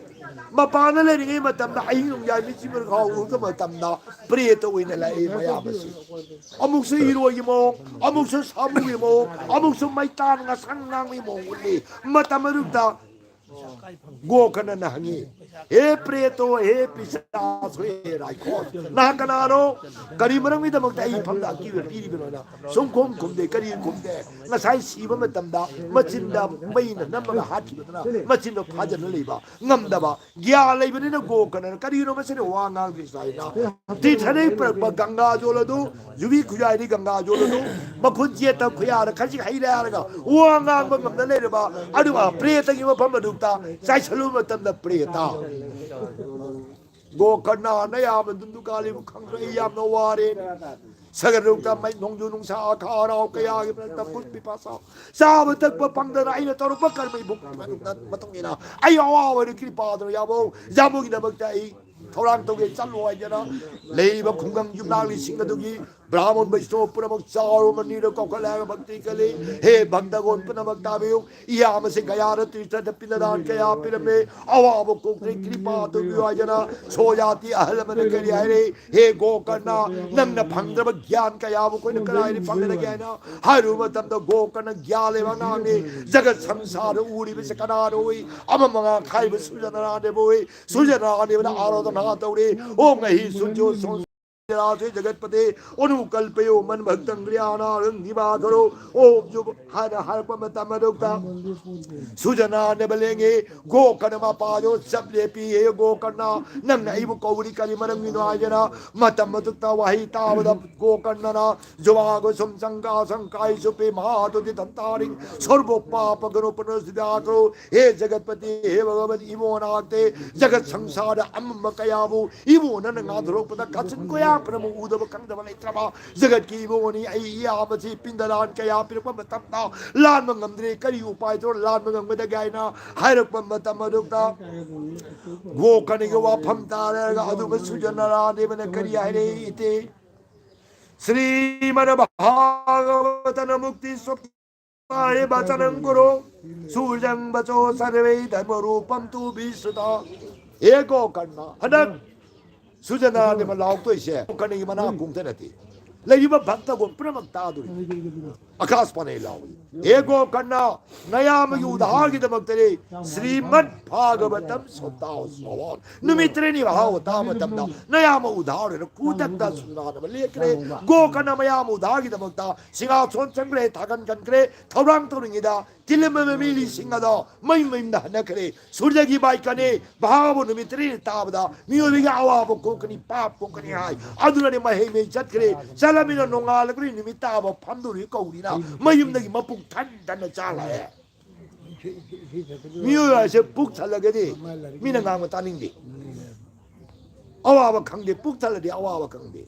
ꯃꯄꯥꯟꯗ ꯂꯩꯔꯤꯉꯩ ꯃꯇꯝꯗ ꯑꯍꯤꯡ ꯅꯣꯡꯌꯥꯏ ꯃꯤꯠ ꯆꯤꯃꯤꯠ ꯈꯥꯎꯕ ꯃꯇꯝꯗ ꯄ꯭ꯔꯦꯇ ꯑꯣꯏꯅ ꯂꯥꯛꯏ ꯃꯌꯥꯝ ꯑꯁꯤ꯫ ꯑꯃꯨꯛꯁꯨ ꯏꯔꯣꯏꯒꯤ ꯃꯑꯣꯡ, ꯑꯃꯨꯛꯁꯨ ꯁꯥꯃꯨꯒꯤ ꯃꯑꯣꯡ, ꯑꯃꯨꯛꯁꯨ ꯃꯩꯇꯥꯟ ꯉꯁꯪ ꯉꯥꯡꯕꯒꯤ ꯃꯑꯣꯡ ꯎꯠꯂꯤ꯫ ꯃꯇꯝ ꯑꯗꯨꯗ ꯒꯣꯀꯔꯅꯅ ꯍꯪꯉꯤ, "ꯍꯦ ꯄ꯭ꯔꯦꯇꯣ, ꯍꯦ ꯄꯤꯁꯥꯁ, ꯍꯦ ꯔꯥꯏꯈꯣꯁ, ꯅꯍꯥꯛ ꯀꯅꯥꯅꯣ? ꯀꯔꯤ ꯃꯔꯝꯒꯤꯗꯃꯛꯇ ꯑꯩ ꯏꯐꯝꯗ ꯑꯀꯤꯕ ꯄꯤꯔꯤꯕꯅꯣꯅ?" ꯁꯨꯝ ꯈꯨꯝ ꯈꯨꯝꯗꯦ, ꯀꯔꯤ ꯈꯨꯝꯗꯦ? ꯉꯁꯥꯏ ꯁꯤꯕ ꯃꯇꯝꯗ ꯃꯆꯤꯟꯗ ꯃꯩꯅ ꯅꯝꯃꯒ ꯍꯥꯠꯈꯤꯕꯗꯨꯅ ꯃꯆꯤꯟꯗꯣ ꯐꯥꯖꯤꯟꯅ ꯂꯩꯕ ꯉꯝꯗꯕ꯫ ꯒ꯭ꯌꯥꯟ ꯂꯩꯕꯅꯤꯅ ꯒꯣꯀꯔꯅ, "ꯀꯔꯤꯅꯣ ꯃꯁꯤꯅ ꯋꯥ ꯉꯥꯡꯗ꯭ꯔꯤꯁꯦ?" ꯍꯥꯏꯅ ꯇꯤꯔꯊꯗꯒꯤ ꯄꯨꯔꯛꯄ ꯒꯪꯒꯥ ꯖꯣꯜ ꯑꯗꯨ, ꯌꯨꯕꯤ ꯈꯨꯖꯥꯏꯗꯤ ꯒꯪꯒꯥ ꯖꯣꯜ ꯑꯗꯨ, ꯃꯈꯨꯠ ꯌꯦꯠꯇ ꯈꯨꯌꯥꯗ ꯈꯖꯤꯛ ꯍꯩꯔꯦ ꯍꯥꯏꯔꯒ ꯋꯥ ꯉꯥꯡꯕ ꯉꯝꯗ ꯂꯩꯔꯕ ꯑꯗꯨꯒ ꯄ꯭ꯔꯦꯇꯒꯤ ꯃꯐꯝ ꯑꯗꯨꯗ ꯆꯥꯏꯁꯜꯂꯨꯕ ꯃꯇꯝꯗ ꯄ꯭ꯔꯦꯇ, "ꯒꯣꯀꯔꯅ, ꯅꯌꯥꯝꯕ ꯗꯨꯟꯗꯨꯀꯥꯂꯤꯕꯨ ꯈꯪꯗ꯭ꯔꯦ, ꯑꯩ ꯌꯥꯝꯅ ꯋꯥꯔꯦ꯫ ꯁꯒꯔꯨꯛꯇ ꯃꯩ, ꯅꯣꯡꯖꯨ ꯅꯨꯡꯁꯥ, ꯑꯈꯥ ꯑꯔꯥꯎ ꯀꯌꯥꯒꯤ ꯃꯔꯛꯇ ꯈꯨꯠ ꯄꯤꯄꯥ ꯆꯥꯎ, ꯆꯥꯕ ꯊꯛꯄ ꯐꯪꯗꯅ ꯑꯩꯅ ꯇꯧꯔꯛꯄ ꯀꯔꯃꯒꯤ ꯃꯇꯨꯡ ꯏꯟꯅ ꯑꯩ ꯑꯋꯥꯕꯗ ꯀ꯭ꯔꯤꯄꯥꯗꯨꯅ ꯌꯥꯕꯧ ꯖꯥꯃꯨꯒꯤꯗꯃꯛꯇ ꯑꯩ ꯊꯧꯔꯥꯡ ꯇꯧꯒꯦ, ꯆꯠꯂꯣ" ꯍꯥꯏꯗꯅ ꯂꯩꯔꯤꯕ ꯈꯨꯡꯒꯪ ꯌꯨꯝꯅꯥꯛꯂꯤꯁꯤꯡ ꯑꯗꯨꯒꯤ ꯕ꯭ꯔꯥꯍꯃꯟ ꯚꯩꯁꯅꯕ ꯄꯨꯝꯅꯃꯛ ꯆꯥꯎꯔꯕ ꯅꯤꯔ ꯀꯧꯈꯠꯂꯒ ꯚꯛꯇꯤ ꯀꯜꯂꯤ꯫ "ꯍꯦ ꯚꯛꯇꯒꯣꯟ ꯄꯨꯝꯅꯃꯛ ꯇꯥꯕꯤꯌꯨ, ꯏꯌꯥꯝꯕꯁꯦ ꯒꯌꯥꯗ ꯇꯤꯔꯊꯗ ꯄꯤꯟꯗꯗꯥꯟ ꯀꯌꯥ ꯄꯤꯔꯝꯃꯤ, ꯑꯋꯥꯕ ꯀꯣꯛꯇ꯭ꯔꯤ, ꯀ꯭ꯔꯤꯄꯥ ꯇꯧꯕꯤꯌꯨ" ꯍꯥꯏꯗꯅ ꯁꯣꯖꯥꯇꯤ ꯑꯍꯜ ꯑꯃꯅ ꯀꯔꯤ ꯍꯥꯏꯔꯤ? "ꯍꯦ ꯒꯣꯀꯔꯅ, ꯅꯪꯅ ꯐꯪꯗ꯭ꯔꯕ ꯒ꯭ꯌꯥꯟ ꯀꯌꯥꯕꯨ ꯑꯩꯈꯣꯏꯅ ꯀꯗꯥꯏꯗ ꯐꯪꯒꯗꯒꯦ?" ꯍꯥꯏꯅ ꯍꯥꯏꯔꯨꯕ ꯃꯇꯝꯗ ꯒꯣꯀꯔꯅ ꯒ꯭ꯌꯥꯟ ꯂꯩꯕ ꯑꯉꯥꯡꯅꯤ꯫ ꯖꯒꯠ ꯁꯪꯁꯥꯔꯗ ꯎꯔꯤꯕꯁꯦ ꯀꯅꯥꯅꯣ ꯎꯏ? ꯑꯃ ꯃꯉꯥ ꯈꯥꯏꯕ ꯁꯨꯔꯖꯅꯥꯗꯦꯕ ꯎꯏ꯫ ꯁꯨꯔꯖꯅꯥꯗꯦꯕꯅ ꯑꯥꯔꯥꯙꯅꯥ ꯇꯧꯔꯤ꯫ "ꯑꯣ ꯉꯍꯤ ꯁꯨꯔꯖꯣ ꯁꯣꯟ" ꯁꯨꯖꯅꯥꯁꯦ ꯖꯒꯠꯄꯇꯦ ꯑꯅꯨꯀꯜꯄꯌꯣ ꯃꯟꯚꯛꯇꯪ ꯒ꯭ꯔꯤꯌꯥꯅꯥꯔꯪ ꯅꯤꯕꯥ ꯀꯔꯣ꯫ ꯑꯣ ꯖꯨ ꯍꯥꯏꯅ ꯍꯥꯏꯔꯛꯄ ꯃꯇꯝ ꯑꯗꯨꯗ ꯁꯨꯖꯅꯥꯅꯦꯕ ꯂꯦꯡꯉꯤ꯫ ꯒꯣꯀꯔꯅ ꯃꯄꯥꯗꯣ ꯆꯞ ꯂꯦꯞꯄꯤꯌꯦ꯫ ꯒꯣꯀꯔꯅ, ꯅꯪꯅ ꯑꯩꯕꯨ ꯀꯧꯔꯤ ꯀꯔꯤ ꯃꯔꯝꯒꯤꯅꯣ ꯍꯥꯏꯗꯅ꯫ ꯃꯇꯝ ꯑꯗꯨꯗ ꯋꯥꯍꯩ ꯇꯥꯕꯗ ꯒꯣꯀꯔꯅꯅ ꯖꯨꯋꯥꯒꯣ ꯁꯨꯝ ꯆꯪꯒꯥ ꯁꯪꯀꯥꯏ ꯁꯨꯄꯤ ꯃꯍꯥꯗꯨꯗꯤ ꯇꯟꯇꯥꯔꯤꯡ ꯁꯣꯔꯕꯣ ꯄꯥꯄ ꯒꯅꯣ ꯄꯅꯣꯁꯤꯗꯥ ꯀꯔꯣ꯫ ꯍꯦ ꯖꯒꯠꯄꯇꯤ, ꯍꯦ ꯚꯒꯕꯟ ꯏꯕꯣ ꯅꯥꯛꯇꯦ꯫ ꯖꯒꯠ ꯁꯪꯁꯥꯔꯗ ꯑꯃꯝꯕ ꯀꯌꯥꯕꯨ ꯏꯕꯣ ꯅꯪꯅ ꯉꯥꯟꯊꯣꯔꯛꯄꯗ ꯀꯥꯆꯤꯟ ꯀꯣꯌꯥ ꯄꯨꯝꯅꯃꯛ ꯎꯗꯕ ꯈꯪꯗꯕ ꯂꯩꯇ꯭ꯔꯕ ꯖꯒꯠꯀꯤ ꯏꯕꯣꯅꯤ꯫ ꯑꯩ ꯏꯌꯥꯝꯕꯁꯤ ꯄꯤꯟꯗ ꯂꯥꯟ ꯀꯌꯥ ꯄꯤꯔꯛꯄ ꯃꯇꯝꯗ ꯂꯥꯟꯕ ꯉꯝꯗ꯭ꯔꯦ, ꯀꯔꯤ ꯎꯄꯥꯏ ꯇꯧꯔ ꯂꯥꯟꯕ ꯉꯝꯒꯗꯒꯦ ꯍꯥꯏꯅ ꯍꯥꯏꯔꯛꯄ ꯃꯇꯝ ꯑꯗꯨꯗ ꯒꯣꯀꯔꯅꯒꯤ ꯋꯥꯐꯝ ꯇꯥꯔꯒ ꯑꯗꯨꯒ ꯁꯨꯖꯅꯔꯥꯗꯦꯕꯅ ꯀꯔꯤ ꯍꯥꯏꯔꯛꯏ? ꯏꯇꯦ ꯁ꯭ꯔꯤꯃꯟ ꯚꯥꯒꯕꯇꯅ ꯃꯨꯛꯇꯤ ꯁꯣꯛꯇꯥꯌꯦ ꯚꯆꯅꯪ ꯀꯨꯔꯨ ꯁꯨꯖꯪ ꯚꯆꯣ ꯁꯔ꯭ꯚꯦ ꯙꯔꯃ ꯔꯨꯄꯝ ꯇꯨ ꯚꯤꯁ꯭ꯔꯨꯇ꯫ ꯍꯦ ꯒꯣꯀꯔꯅ, ꯍꯟꯗꯛ ꯁꯨꯖꯅꯥꯅꯦꯕ ꯂꯥꯎꯔꯛꯇꯣꯏꯁꯦ꯫ ꯒꯣꯀꯔꯅꯒꯤ ꯃꯅꯥ ꯀꯣꯡꯊ ꯅꯠꯇꯦ, ꯂꯩꯔꯤꯕ ꯚꯛꯇꯒꯣꯟ ꯄꯨꯝꯅꯃꯛ ꯇꯥꯗꯣꯔꯤ꯫ ꯑꯀꯥꯁꯄꯥꯅꯤ ꯂꯥꯎꯏ, ꯍꯦ ꯒꯣꯀꯔꯅ, ꯅꯌꯥꯝꯕꯒꯤ ꯎꯗꯥꯔꯒꯤꯗꯃꯛꯇꯅꯤ ꯁ꯭ꯔꯤꯃꯠ ꯚꯥꯒꯕꯇꯝ ꯁꯣꯇꯥꯎ ꯁ꯭ꯔꯋꯟ꯫ ꯅꯨꯃꯤꯠ ꯇꯔꯦꯠꯅꯤ ꯚꯥꯒꯕꯇ ꯇꯥꯕ ꯃꯇꯝꯗ ꯅꯌꯥꯝꯕ ꯎꯗꯥꯔ ꯑꯣꯏꯅ ꯈꯨꯗꯛꯇ ꯁꯨꯖꯅꯥꯅꯦꯕ ꯂꯦꯛꯈ꯭ꯔꯦ꯫ ꯒꯣꯀꯔꯅ ꯃꯌꯥꯝ ꯎꯗꯥꯔꯒꯤꯗꯃꯛꯇ ꯁꯤꯡꯍꯥꯁꯣꯟ ꯆꯪꯈ꯭ꯔꯦ, ꯊꯥꯒꯟ ꯈꯟꯈ꯭ꯔꯦ꯫ ꯊꯧꯔꯥꯡ ꯇꯧꯔꯤꯉꯩꯗ ꯇꯤꯜꯂꯝꯕ ꯃꯤ ꯂꯤꯁꯤꯡ ꯑꯗꯣ ꯃꯌꯨꯝ ꯃꯌꯨꯝꯗ ꯍꯟꯅꯈ꯭ꯔꯦ꯫ ꯁꯨꯔꯖꯒꯤ ꯕꯥꯏꯀꯅꯤ, ꯚꯥꯒꯕꯣ ꯅꯨꯃꯤꯠ ꯇꯔꯦꯠꯅꯤ ꯇꯥꯕꯗ ꯃꯤꯑꯣꯏꯕꯒꯤ ꯑꯋꯥꯕ ꯀꯣꯛꯀꯅꯤ, ꯄꯥꯞ ꯀꯣꯛꯀꯅꯤ ꯍꯥꯏ꯫ ꯑꯗꯨꯅꯅꯦ ꯃꯍꯩ ꯃꯍꯩ ꯆꯠꯈ꯭ꯔꯦ꯫ ꯆꯠꯂꯃꯤꯅ ꯅꯣꯡꯉꯥꯜꯂꯛꯄꯗꯤ ꯅꯨꯃꯤꯠ ꯇꯥꯕ ꯐꯝꯗꯣꯔꯤ ꯀꯧꯔꯤꯅ ꯃꯌꯨꯝꯗꯒꯤ ꯃꯄꯨꯛ ꯊꯟ ꯊꯟꯅ ꯆꯥ ꯂꯥꯛꯑꯦ꯫ ꯃꯤꯑꯣꯏꯕ ꯍꯥꯏꯁꯦ ꯄꯨꯛ ꯊꯜꯂꯒꯗꯤ ꯃꯤꯅ ꯉꯥꯡꯕ ꯇꯥꯅꯤꯡꯗꯦ꯫ ꯑꯋꯥꯕ ꯈꯪꯗꯦ, ꯄꯨꯛ ꯊꯜꯂꯗꯤ ꯑꯋꯥꯕ ꯈꯪꯗꯦ꯫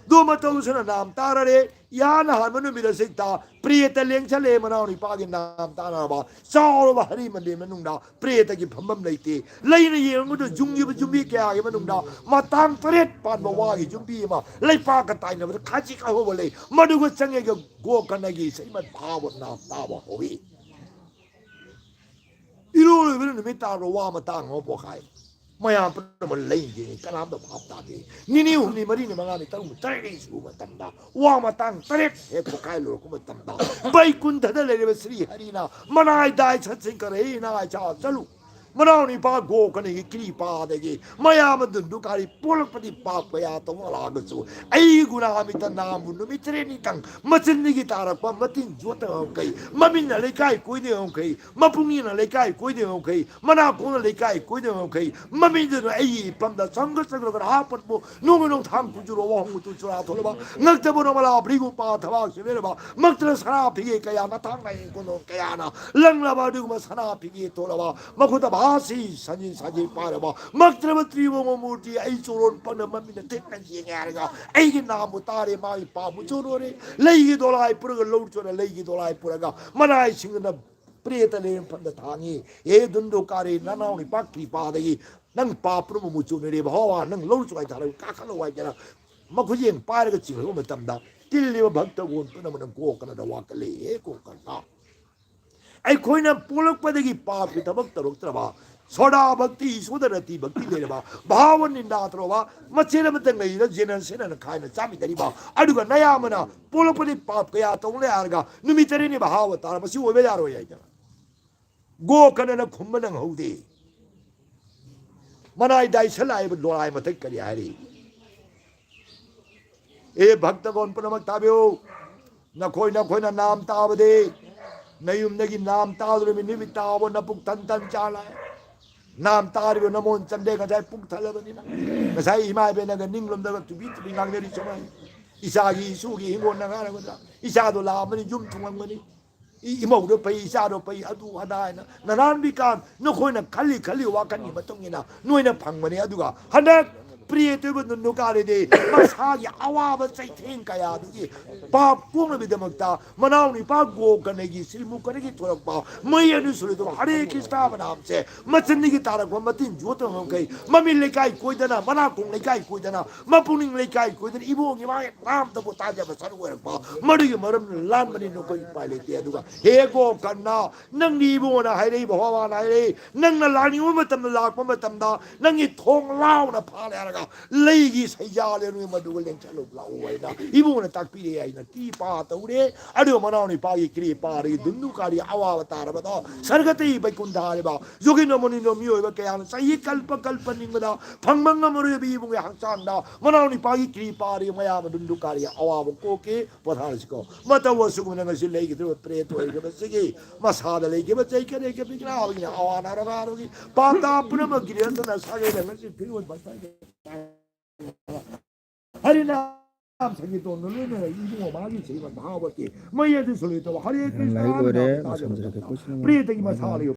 ꯗꯣ ꯃꯇꯧꯁꯨꯅ ꯅꯥꯝ ꯇꯥꯔꯔꯦ, ꯌꯥꯅ ꯍꯥꯟꯕ ꯅꯨꯃꯤꯠ ꯑꯁꯤꯗ ꯄ꯭ꯔꯦꯇ ꯂꯦꯡꯁꯜꯂꯦ, ꯃꯅꯥꯎ ꯅꯤꯄꯥꯒꯤ ꯅꯥꯝ ꯇꯥꯅꯔꯕ ꯆꯥꯎꯔꯕ ꯍꯔꯤ ꯃꯟꯗꯤꯔ ꯃꯅꯨꯡꯗ ꯄ꯭ꯔꯦꯇꯒꯤ ꯐꯝꯐꯝ ꯂꯩꯇꯦ꯫ ꯂꯩꯅ ꯌꯦꯡꯕꯗ ꯌꯨꯝꯕꯤ ꯌꯨꯝꯕꯤ ꯀꯌꯥꯒꯤ ꯃꯅꯨꯡꯗ ꯃꯇꯥꯡ ꯇꯔꯦꯠ ꯄꯥꯟꯕ ꯋꯥꯒꯤ ꯌꯨꯝꯕꯤ ꯑꯃ ꯂꯩꯄꯥꯛꯀ ꯇꯥꯏꯅꯕꯗ ꯈꯥꯖꯤꯛ ꯑꯍꯧꯕ ꯂꯩ꯫ ꯃꯗꯨꯒ ꯆꯪꯉꯒ ꯒꯣꯀꯔꯅꯒꯤ ꯁ꯭ꯔꯤꯃꯠ ꯚꯥꯒꯕꯠ ꯅꯥꯝ ꯇꯥꯕ ꯍꯧꯏ꯫ ꯏꯔꯣꯏ ꯂꯣꯏꯕꯅ ꯅꯨꯃꯤꯠ ꯇꯥꯕ꯭ꯔꯣ? ꯋꯥ ꯃꯇꯥꯡ ꯑꯃ ꯄꯣꯛꯈꯥꯏ꯫ ꯃꯌꯥꯝ ꯄꯨꯝꯅꯃꯛ ꯂꯩꯒꯦ, ꯀꯅꯥꯝꯇ ꯚꯥꯞ ꯇꯥꯗꯦ꯫ ꯅꯤꯅꯤ, ꯍꯨꯝꯅꯤ, ꯃꯔꯤꯅꯤ, ꯃꯉꯥꯅꯤ, ꯇꯔꯨꯛꯅꯤ, ꯇꯔꯦꯠꯅꯤ ꯁꯨꯕ ꯃꯇꯝꯗ, ꯋꯥ ꯃꯇꯥꯡ ꯇꯔꯦꯠ ꯍꯦꯛ ꯄꯣꯛꯈꯥꯏ ꯂꯣꯏꯔꯛꯄ ꯃꯇꯝꯗ, ꯕꯩꯀꯨꯟꯊꯗ ꯂꯩꯔꯤꯕ ꯁ꯭ꯔꯤ ꯍꯔꯤꯅ ꯃꯅꯥꯏ ꯗꯥꯏ ꯁꯠꯁꯤꯡ ꯀꯔꯍꯤ ꯅꯥꯏ ꯆꯥ ꯆꯠꯂꯨ꯫ ꯃꯅꯥꯎ ꯅꯨꯄꯥ ꯒꯣꯀꯔꯅꯒꯤ ꯀ꯭ꯔꯤꯄꯥꯗꯒꯤ ꯃꯌꯥꯝ ꯑꯗꯨ ꯗꯨꯀꯥꯔꯤ ꯄꯣꯛꯂꯛꯄꯗꯤ ꯄꯥꯞ ꯀꯌꯥ ꯇꯧꯅꯔꯛꯑꯒꯁꯨ, ꯑꯩꯒꯤ ꯒꯨꯅꯥꯃꯤꯠꯇ ꯅꯥꯝꯕꯨ ꯅꯨꯃꯤꯠ ꯇꯔꯦꯠꯅꯤꯇꯪ ꯃꯆꯤꯟꯗꯒꯤ ꯇꯥꯔꯛꯄ ꯃꯇꯤꯟ ꯌꯣꯠꯇ ꯉꯝꯈꯩ, ꯃꯃꯤꯡꯅ ꯂꯩꯀꯥꯏ ꯀꯣꯏꯗ ꯉꯝꯈꯩ, ꯃꯄꯨꯛꯅꯤꯡꯅ ꯂꯩꯀꯥꯏ ꯀꯣꯏꯗ ꯉꯝꯈꯩ, ꯃꯅꯥꯀꯣꯡꯅ ꯂꯩꯀꯥꯏ ꯀꯣꯏꯗ ꯉꯝꯈꯩ, ꯃꯃꯤꯡꯗꯨꯅ ꯑꯩꯒꯤ ꯏꯄꯝꯗ ꯆꯪꯒ ꯆꯪꯂꯒ ꯍꯥꯞꯄꯠꯄꯨ ꯅꯣꯡꯃ ꯅꯣꯡꯊꯥꯡ ꯀꯨꯟꯖꯨꯔꯣ ꯋꯥꯍꯣꯡ ꯃꯇꯨ ꯆꯨꯔꯥ ꯊꯣꯛꯂꯕ ꯉꯛꯇꯕꯨ ꯅꯣꯡꯃꯂꯥ ꯕ꯭ꯔꯤꯒꯨꯝꯄꯥ ꯊꯕꯥꯛ ꯁꯤꯕꯤꯔꯕ ꯃꯛꯇꯅ ꯁꯅꯥ ꯐꯤꯒꯦ ꯀꯌꯥ ꯃꯊꯥꯡ ꯅꯥꯏ ꯀꯣꯟꯗꯣꯡ ꯀꯌꯥꯅ ꯂꯪꯂꯕ ꯑꯗꯨꯒꯨꯝꯕ ꯁꯅꯥ ꯐꯤꯒꯦ ꯊꯣꯛꯂꯕ ꯃꯈꯨꯠꯇ ꯚꯥꯁꯤ ꯁꯟꯖꯤꯟ ꯁꯥꯖꯤꯟ ꯄꯥꯏꯔꯕ ꯃꯛꯇ꯭ꯔꯕ ꯇ꯭ꯔꯤꯕꯣꯡꯕ ꯃꯨꯔꯇꯤ ꯑꯩ ꯆꯣꯔꯣꯟ ꯄꯪꯅ ꯃꯃꯤꯠꯅ ꯊꯦꯛꯅ ꯌꯦꯡꯉꯦ ꯍꯥꯏꯔꯒ ꯑꯩꯒꯤ ꯅꯥꯝꯕꯨ ꯇꯥꯔꯦ, ꯃꯥꯒꯤ ꯄꯥꯝꯕꯨ ꯆꯣꯔꯣꯔꯦ, ꯂꯩꯒꯤ ꯗꯣꯂꯥꯏ ꯄꯨꯔꯒ ꯂꯧ ꯆꯣꯠꯅ ꯂꯩꯒꯤ ꯗꯣꯂꯥꯏ ꯄꯨꯔꯒ ꯃꯅꯥꯏꯁꯤꯡꯗꯨꯅ ꯄ꯭ꯔꯦꯇ ꯂꯩꯔ ꯃꯐꯝꯗ ꯊꯥꯡꯉꯤ꯫ ꯍꯦ ꯗꯨꯟꯗꯨꯀꯥꯔꯤ, ꯅꯅꯥꯎ ꯅꯤꯄꯥ ꯀ꯭ꯔꯤꯄꯥꯗꯒꯤ ꯅꯪ ꯄꯥꯞ ꯄꯨꯝꯅꯃꯛ ꯆꯨꯝꯅꯔꯦ ꯚꯒꯋꯥꯟ, ꯅꯪ ꯂꯧ ꯆꯣꯏ ꯊꯥꯔꯒ ꯀꯥꯈꯠꯂꯣ ꯍꯥꯏꯗꯅ ꯃꯈꯨꯖꯦꯡ ꯄꯥꯏꯔꯒ ꯆꯤꯡꯂꯛꯄ ꯃꯇꯝꯗ ꯇꯤꯜꯂꯤꯕ ꯚꯛꯇꯒꯣꯟ ꯄꯨꯝꯅꯃꯛꯅ ꯒꯣꯀꯔꯅꯗ ꯋꯥꯀꯠꯂꯦ꯫ ꯍꯦ ꯒꯣꯀꯔꯅ, ꯑꯩꯈꯣꯏꯅ ꯄꯣꯛꯂꯛꯄꯗꯒꯤ ꯄꯥꯞꯀꯤ ꯊꯕꯛ ꯇꯧꯔꯛꯇ꯭ꯔꯕ, ꯁꯣꯗꯥ ꯚꯛꯇꯤ, ꯏꯁꯣꯗ ꯔꯇꯤ ꯚꯛꯇꯤ ꯂꯩꯔꯕ, ꯚꯥꯕ ꯅꯤꯟꯗꯥ ꯇꯧꯔꯕ, ꯃꯆꯦꯠ ꯑꯃꯇꯪ ꯂꯩꯔꯤꯅ ꯖꯦꯅꯦꯔꯦꯁꯟ ꯑꯅ ꯈꯥꯏꯅ ꯆꯥꯃꯤꯟꯅꯔꯤꯕ, ꯑꯗꯨꯒ ꯅꯌꯥꯝꯕꯅ ꯄꯣꯛꯂꯛꯄꯗꯤ ꯄꯥꯞ ꯀꯌꯥ ꯇꯧꯔꯦ ꯍꯥꯏꯔꯒ ꯅꯨꯃꯤꯠ ꯇꯔꯦꯠꯅꯤ ꯚꯥꯕ ꯇꯥꯔ ꯃꯁꯤ ꯑꯣꯏꯕ ꯌꯥꯔꯣꯏ ꯍꯥꯏꯗꯅ ꯒꯣꯀꯔꯅꯅ ꯈꯨꯝꯕ ꯅꯪꯍꯧꯗꯦ꯫ ꯃꯅꯥꯏ ꯗꯥꯏꯁꯟ ꯂꯥꯛꯏꯕ ꯂꯣꯔꯥꯏ ꯃꯊꯛ ꯀꯔꯤ ꯍꯥꯏꯔꯤ? ꯑꯦ ꯚꯛꯇꯒꯣꯟ ꯄꯨꯝꯅꯃꯛ ꯇꯥꯕꯤꯌꯨ꯫ ꯅꯈꯣꯏ ꯅꯈꯣꯏꯅ ꯅꯥꯝ ꯇꯥꯕꯗꯤ ꯅꯌꯨꯝꯗꯒꯤ ꯅꯥꯝ ꯇꯥꯗꯧꯔꯤꯕ ꯅꯨꯃꯤꯠ ꯇꯥꯕ ꯅꯄꯨꯛ ꯊꯟ ꯊꯟ ꯆꯥ ꯂꯥꯛꯑꯦ꯫ ꯅꯥꯝ ꯇꯥꯔꯤꯕ ꯅꯃꯣꯟ ꯆꯟꯗꯦ ꯉꯁꯥꯏ ꯄꯨꯛ ꯊꯜꯂꯕꯅꯤꯅ꯫ ꯉꯁꯥꯏ ꯏꯃꯥ ꯏꯕꯦꯟꯅꯒ ꯅꯤꯡꯂꯣꯝꯗꯒ ꯇꯨꯕꯤ ꯇꯨꯕꯤ ꯉꯥꯡꯅꯔꯤ ꯁꯨꯃꯥꯏꯅ꯫ ꯏꯆꯥꯒꯤ ꯏꯁꯨꯒꯤ ꯍꯤꯡꯒꯣꯜ ꯅꯪ ꯍꯥꯏꯔꯒꯗ꯭ꯔꯥ? ꯏꯆꯥꯗꯣ ꯂꯥꯛꯑꯕꯅꯤ ꯌꯨꯝ ꯊꯨꯡꯉꯝꯒꯅꯤ꯫ ꯏ-, ꯏꯃꯧꯗꯣ ꯐꯩ, ꯏꯆꯥꯗꯣ ꯐꯩ, ꯑꯗꯨ ꯑꯗꯥ ꯍꯥꯏꯅ ꯅꯅꯥꯟꯕꯤꯀꯥꯟ ꯅꯈꯣꯏꯅ ꯈꯜꯂꯤ ꯈꯜꯂꯤ ꯋꯥꯈꯜꯒꯤ ꯃꯇꯨꯡ ꯏꯟꯅ ꯅꯣꯏꯅ ꯐꯪꯕꯅꯤ꯫ ꯑꯗꯨꯒ ꯍꯟꯗꯛ ꯄ꯭ꯔꯤꯌꯦ ꯇꯣꯏꯕ ꯅꯨꯟꯗꯨ ꯀꯥꯔꯤꯗꯤ ꯃꯁꯥꯒꯤ ꯑꯋꯥꯕ ꯆꯩꯊꯦꯡ ꯀꯌꯥꯗꯨꯒꯤ ꯄꯥꯞ ꯀꯣꯛꯅꯕꯒꯤꯗꯃꯛꯇ ꯃꯅꯥꯎ ꯅꯤꯄꯥ ꯒꯣꯀꯔꯅꯒꯤ ꯁ꯭ꯔꯤꯃꯨꯈ ꯀꯔꯤꯒꯤ ꯊꯣꯔꯛꯄ ꯃꯩ ꯑꯅꯤ ꯁꯨꯔꯤꯗꯨ ꯍꯔꯦ ꯀ꯭ꯔꯤꯁꯅ ꯃꯅꯥꯝꯁꯦ ꯃꯆꯤꯟꯗꯒꯤ ꯇꯥꯔꯛꯄ ꯃꯇꯤꯟ ꯌꯣꯠꯇꯕ ꯃꯈꯩ ꯃꯃꯤꯠ ꯂꯩꯀꯥꯏ ꯀꯣꯏꯗꯅ, ꯃꯅꯥꯀꯣꯡ ꯂꯩꯀꯥꯏ ꯀꯣꯏꯗꯅ, ꯃꯄꯨꯛꯅꯤꯡ ꯂꯩꯀꯥꯏ ꯀꯣꯏꯗꯅ ꯏꯕꯣꯡꯒꯤ ꯃꯥꯒꯤ ꯅꯥꯝꯗꯕꯨ ꯇꯥꯖꯕ ꯁꯔꯨꯛ ꯑꯣꯏꯔꯛꯄ ꯃꯗꯨꯒꯤ ꯃꯔꯝꯅ ꯂꯥꯟꯕꯅꯤ꯫ ꯅꯈꯣꯏ ꯎꯄꯥꯏ ꯂꯩꯇꯦ꯫ ꯑꯗꯨꯒ ꯍꯦ ꯒꯣꯀꯔꯅ, ꯅꯪꯗꯤ ꯏꯕꯨꯡꯉꯣꯅ ꯍꯥꯏꯔꯛꯏ, ꯚꯒꯋꯥꯟ ꯍꯥꯏꯔꯛꯏ, ꯅꯪꯅ ꯂꯥꯛꯅꯤꯡꯕ ꯃꯇꯝꯗ ꯂꯥꯛꯄ ꯃꯇꯝꯗ ꯅꯪꯒꯤ ꯊꯣꯡ ꯂꯥꯎꯅ ꯐꯥꯜꯂꯦ ꯍꯥꯏꯔꯒ ꯂꯩꯒꯤ ꯁꯩꯖꯥ ꯂꯦꯟꯅꯨ, ꯃꯗꯨꯒ ꯂꯦꯡꯁꯜꯂꯨ ꯂꯥꯛꯎ ꯍꯥꯏꯅ ꯏꯕꯨꯡꯅ ꯇꯥꯛꯄꯤꯔꯦ ꯍꯥꯏꯅ ꯀ꯭ꯔꯤꯄꯥ ꯇꯧꯔꯦ꯫ ꯑꯗꯨꯒ ꯃꯅꯥꯎ ꯅꯨꯄꯥꯒꯤ ꯀ꯭ꯔꯤꯄꯥꯗꯒꯤ ꯗꯨꯟꯗꯨꯀꯥꯔꯤ ꯑꯋꯥꯕ ꯇꯥꯔꯕꯗꯣ ꯁꯔꯒꯇꯒꯤ ꯕꯩꯀꯨꯟꯊ ꯍꯥꯏꯔꯤꯕ ꯖꯣꯒꯤꯟꯗ꯭ꯔ ꯃꯨꯅꯤꯟꯗ꯭ꯔ ꯃꯤꯑꯣꯏꯕ ꯀꯌꯥꯅ ꯆꯍꯤ ꯀꯜꯄ ꯀꯜꯄ ꯅꯤꯡꯕꯗ ꯐꯪꯕ ꯉꯝꯃꯔꯣꯏꯕ ꯏꯕꯨꯡꯒꯤ ꯍꯛꯆꯥꯡꯗ ꯃꯅꯥꯎ ꯅꯨꯄꯥꯒꯤ ꯀ꯭ꯔꯤꯄꯥꯗꯒꯤ ꯃꯌꯥꯝ ꯗꯨꯟꯗꯨꯀꯥꯔꯤ ꯑꯋꯥꯕ ꯀꯣꯛꯀꯦ꯫ ꯄꯣꯊꯥꯔꯁꯤꯀꯣ꯫ ꯃꯇꯧ ꯑꯁꯨꯒꯨꯝꯅ ꯉꯁꯤ ꯂꯩꯈꯤꯗ꯭ꯔꯤꯕ ꯄ꯭ꯔꯦꯠ ꯑꯣꯏꯔꯤꯕꯁꯤꯒꯤ ꯃꯁꯥꯗ ꯂꯩꯈꯤꯕ ꯆꯩꯈꯦꯠ ꯂꯩꯈꯦꯠ ꯄꯤꯛꯅꯥꯕꯒꯤꯅ ꯑꯋꯥ ꯅꯥꯔꯣꯒꯥꯔꯣꯒꯤ ꯄꯥꯞ ꯇꯥꯞ ꯄꯨꯝꯅꯃꯛꯀꯤ ꯔꯦꯁꯇꯅ ꯁꯥꯒꯩꯗ ꯉꯁꯤ ꯐꯤꯔꯣꯜ ꯍꯔꯤꯅꯥꯝ ꯁꯪꯒꯤꯇꯣꯟꯒ ꯂꯣꯏꯅꯅ ꯏꯕꯨꯡꯉꯣ ꯃꯥꯒꯤ ꯁ꯭ꯔꯤꯃꯗ ꯚꯥꯒꯋꯇꯤ ꯃꯩ ꯑꯗꯨꯁꯨ ꯂꯩꯇꯕ ꯍꯔꯦ ꯀ꯭ꯔꯤꯁꯅ ꯂꯥꯏꯔꯤꯛ ꯂꯣꯏꯔꯦ, ꯍꯔꯦ ꯀ꯭ꯔꯤꯁꯅ ꯂꯣꯏꯁꯤꯟꯖꯔꯒꯦ꯫ ꯀꯣꯏꯁꯟ ꯑꯃ ꯄ꯭ꯔꯦꯇꯒꯤ ꯃꯁꯥ ꯂꯩꯕ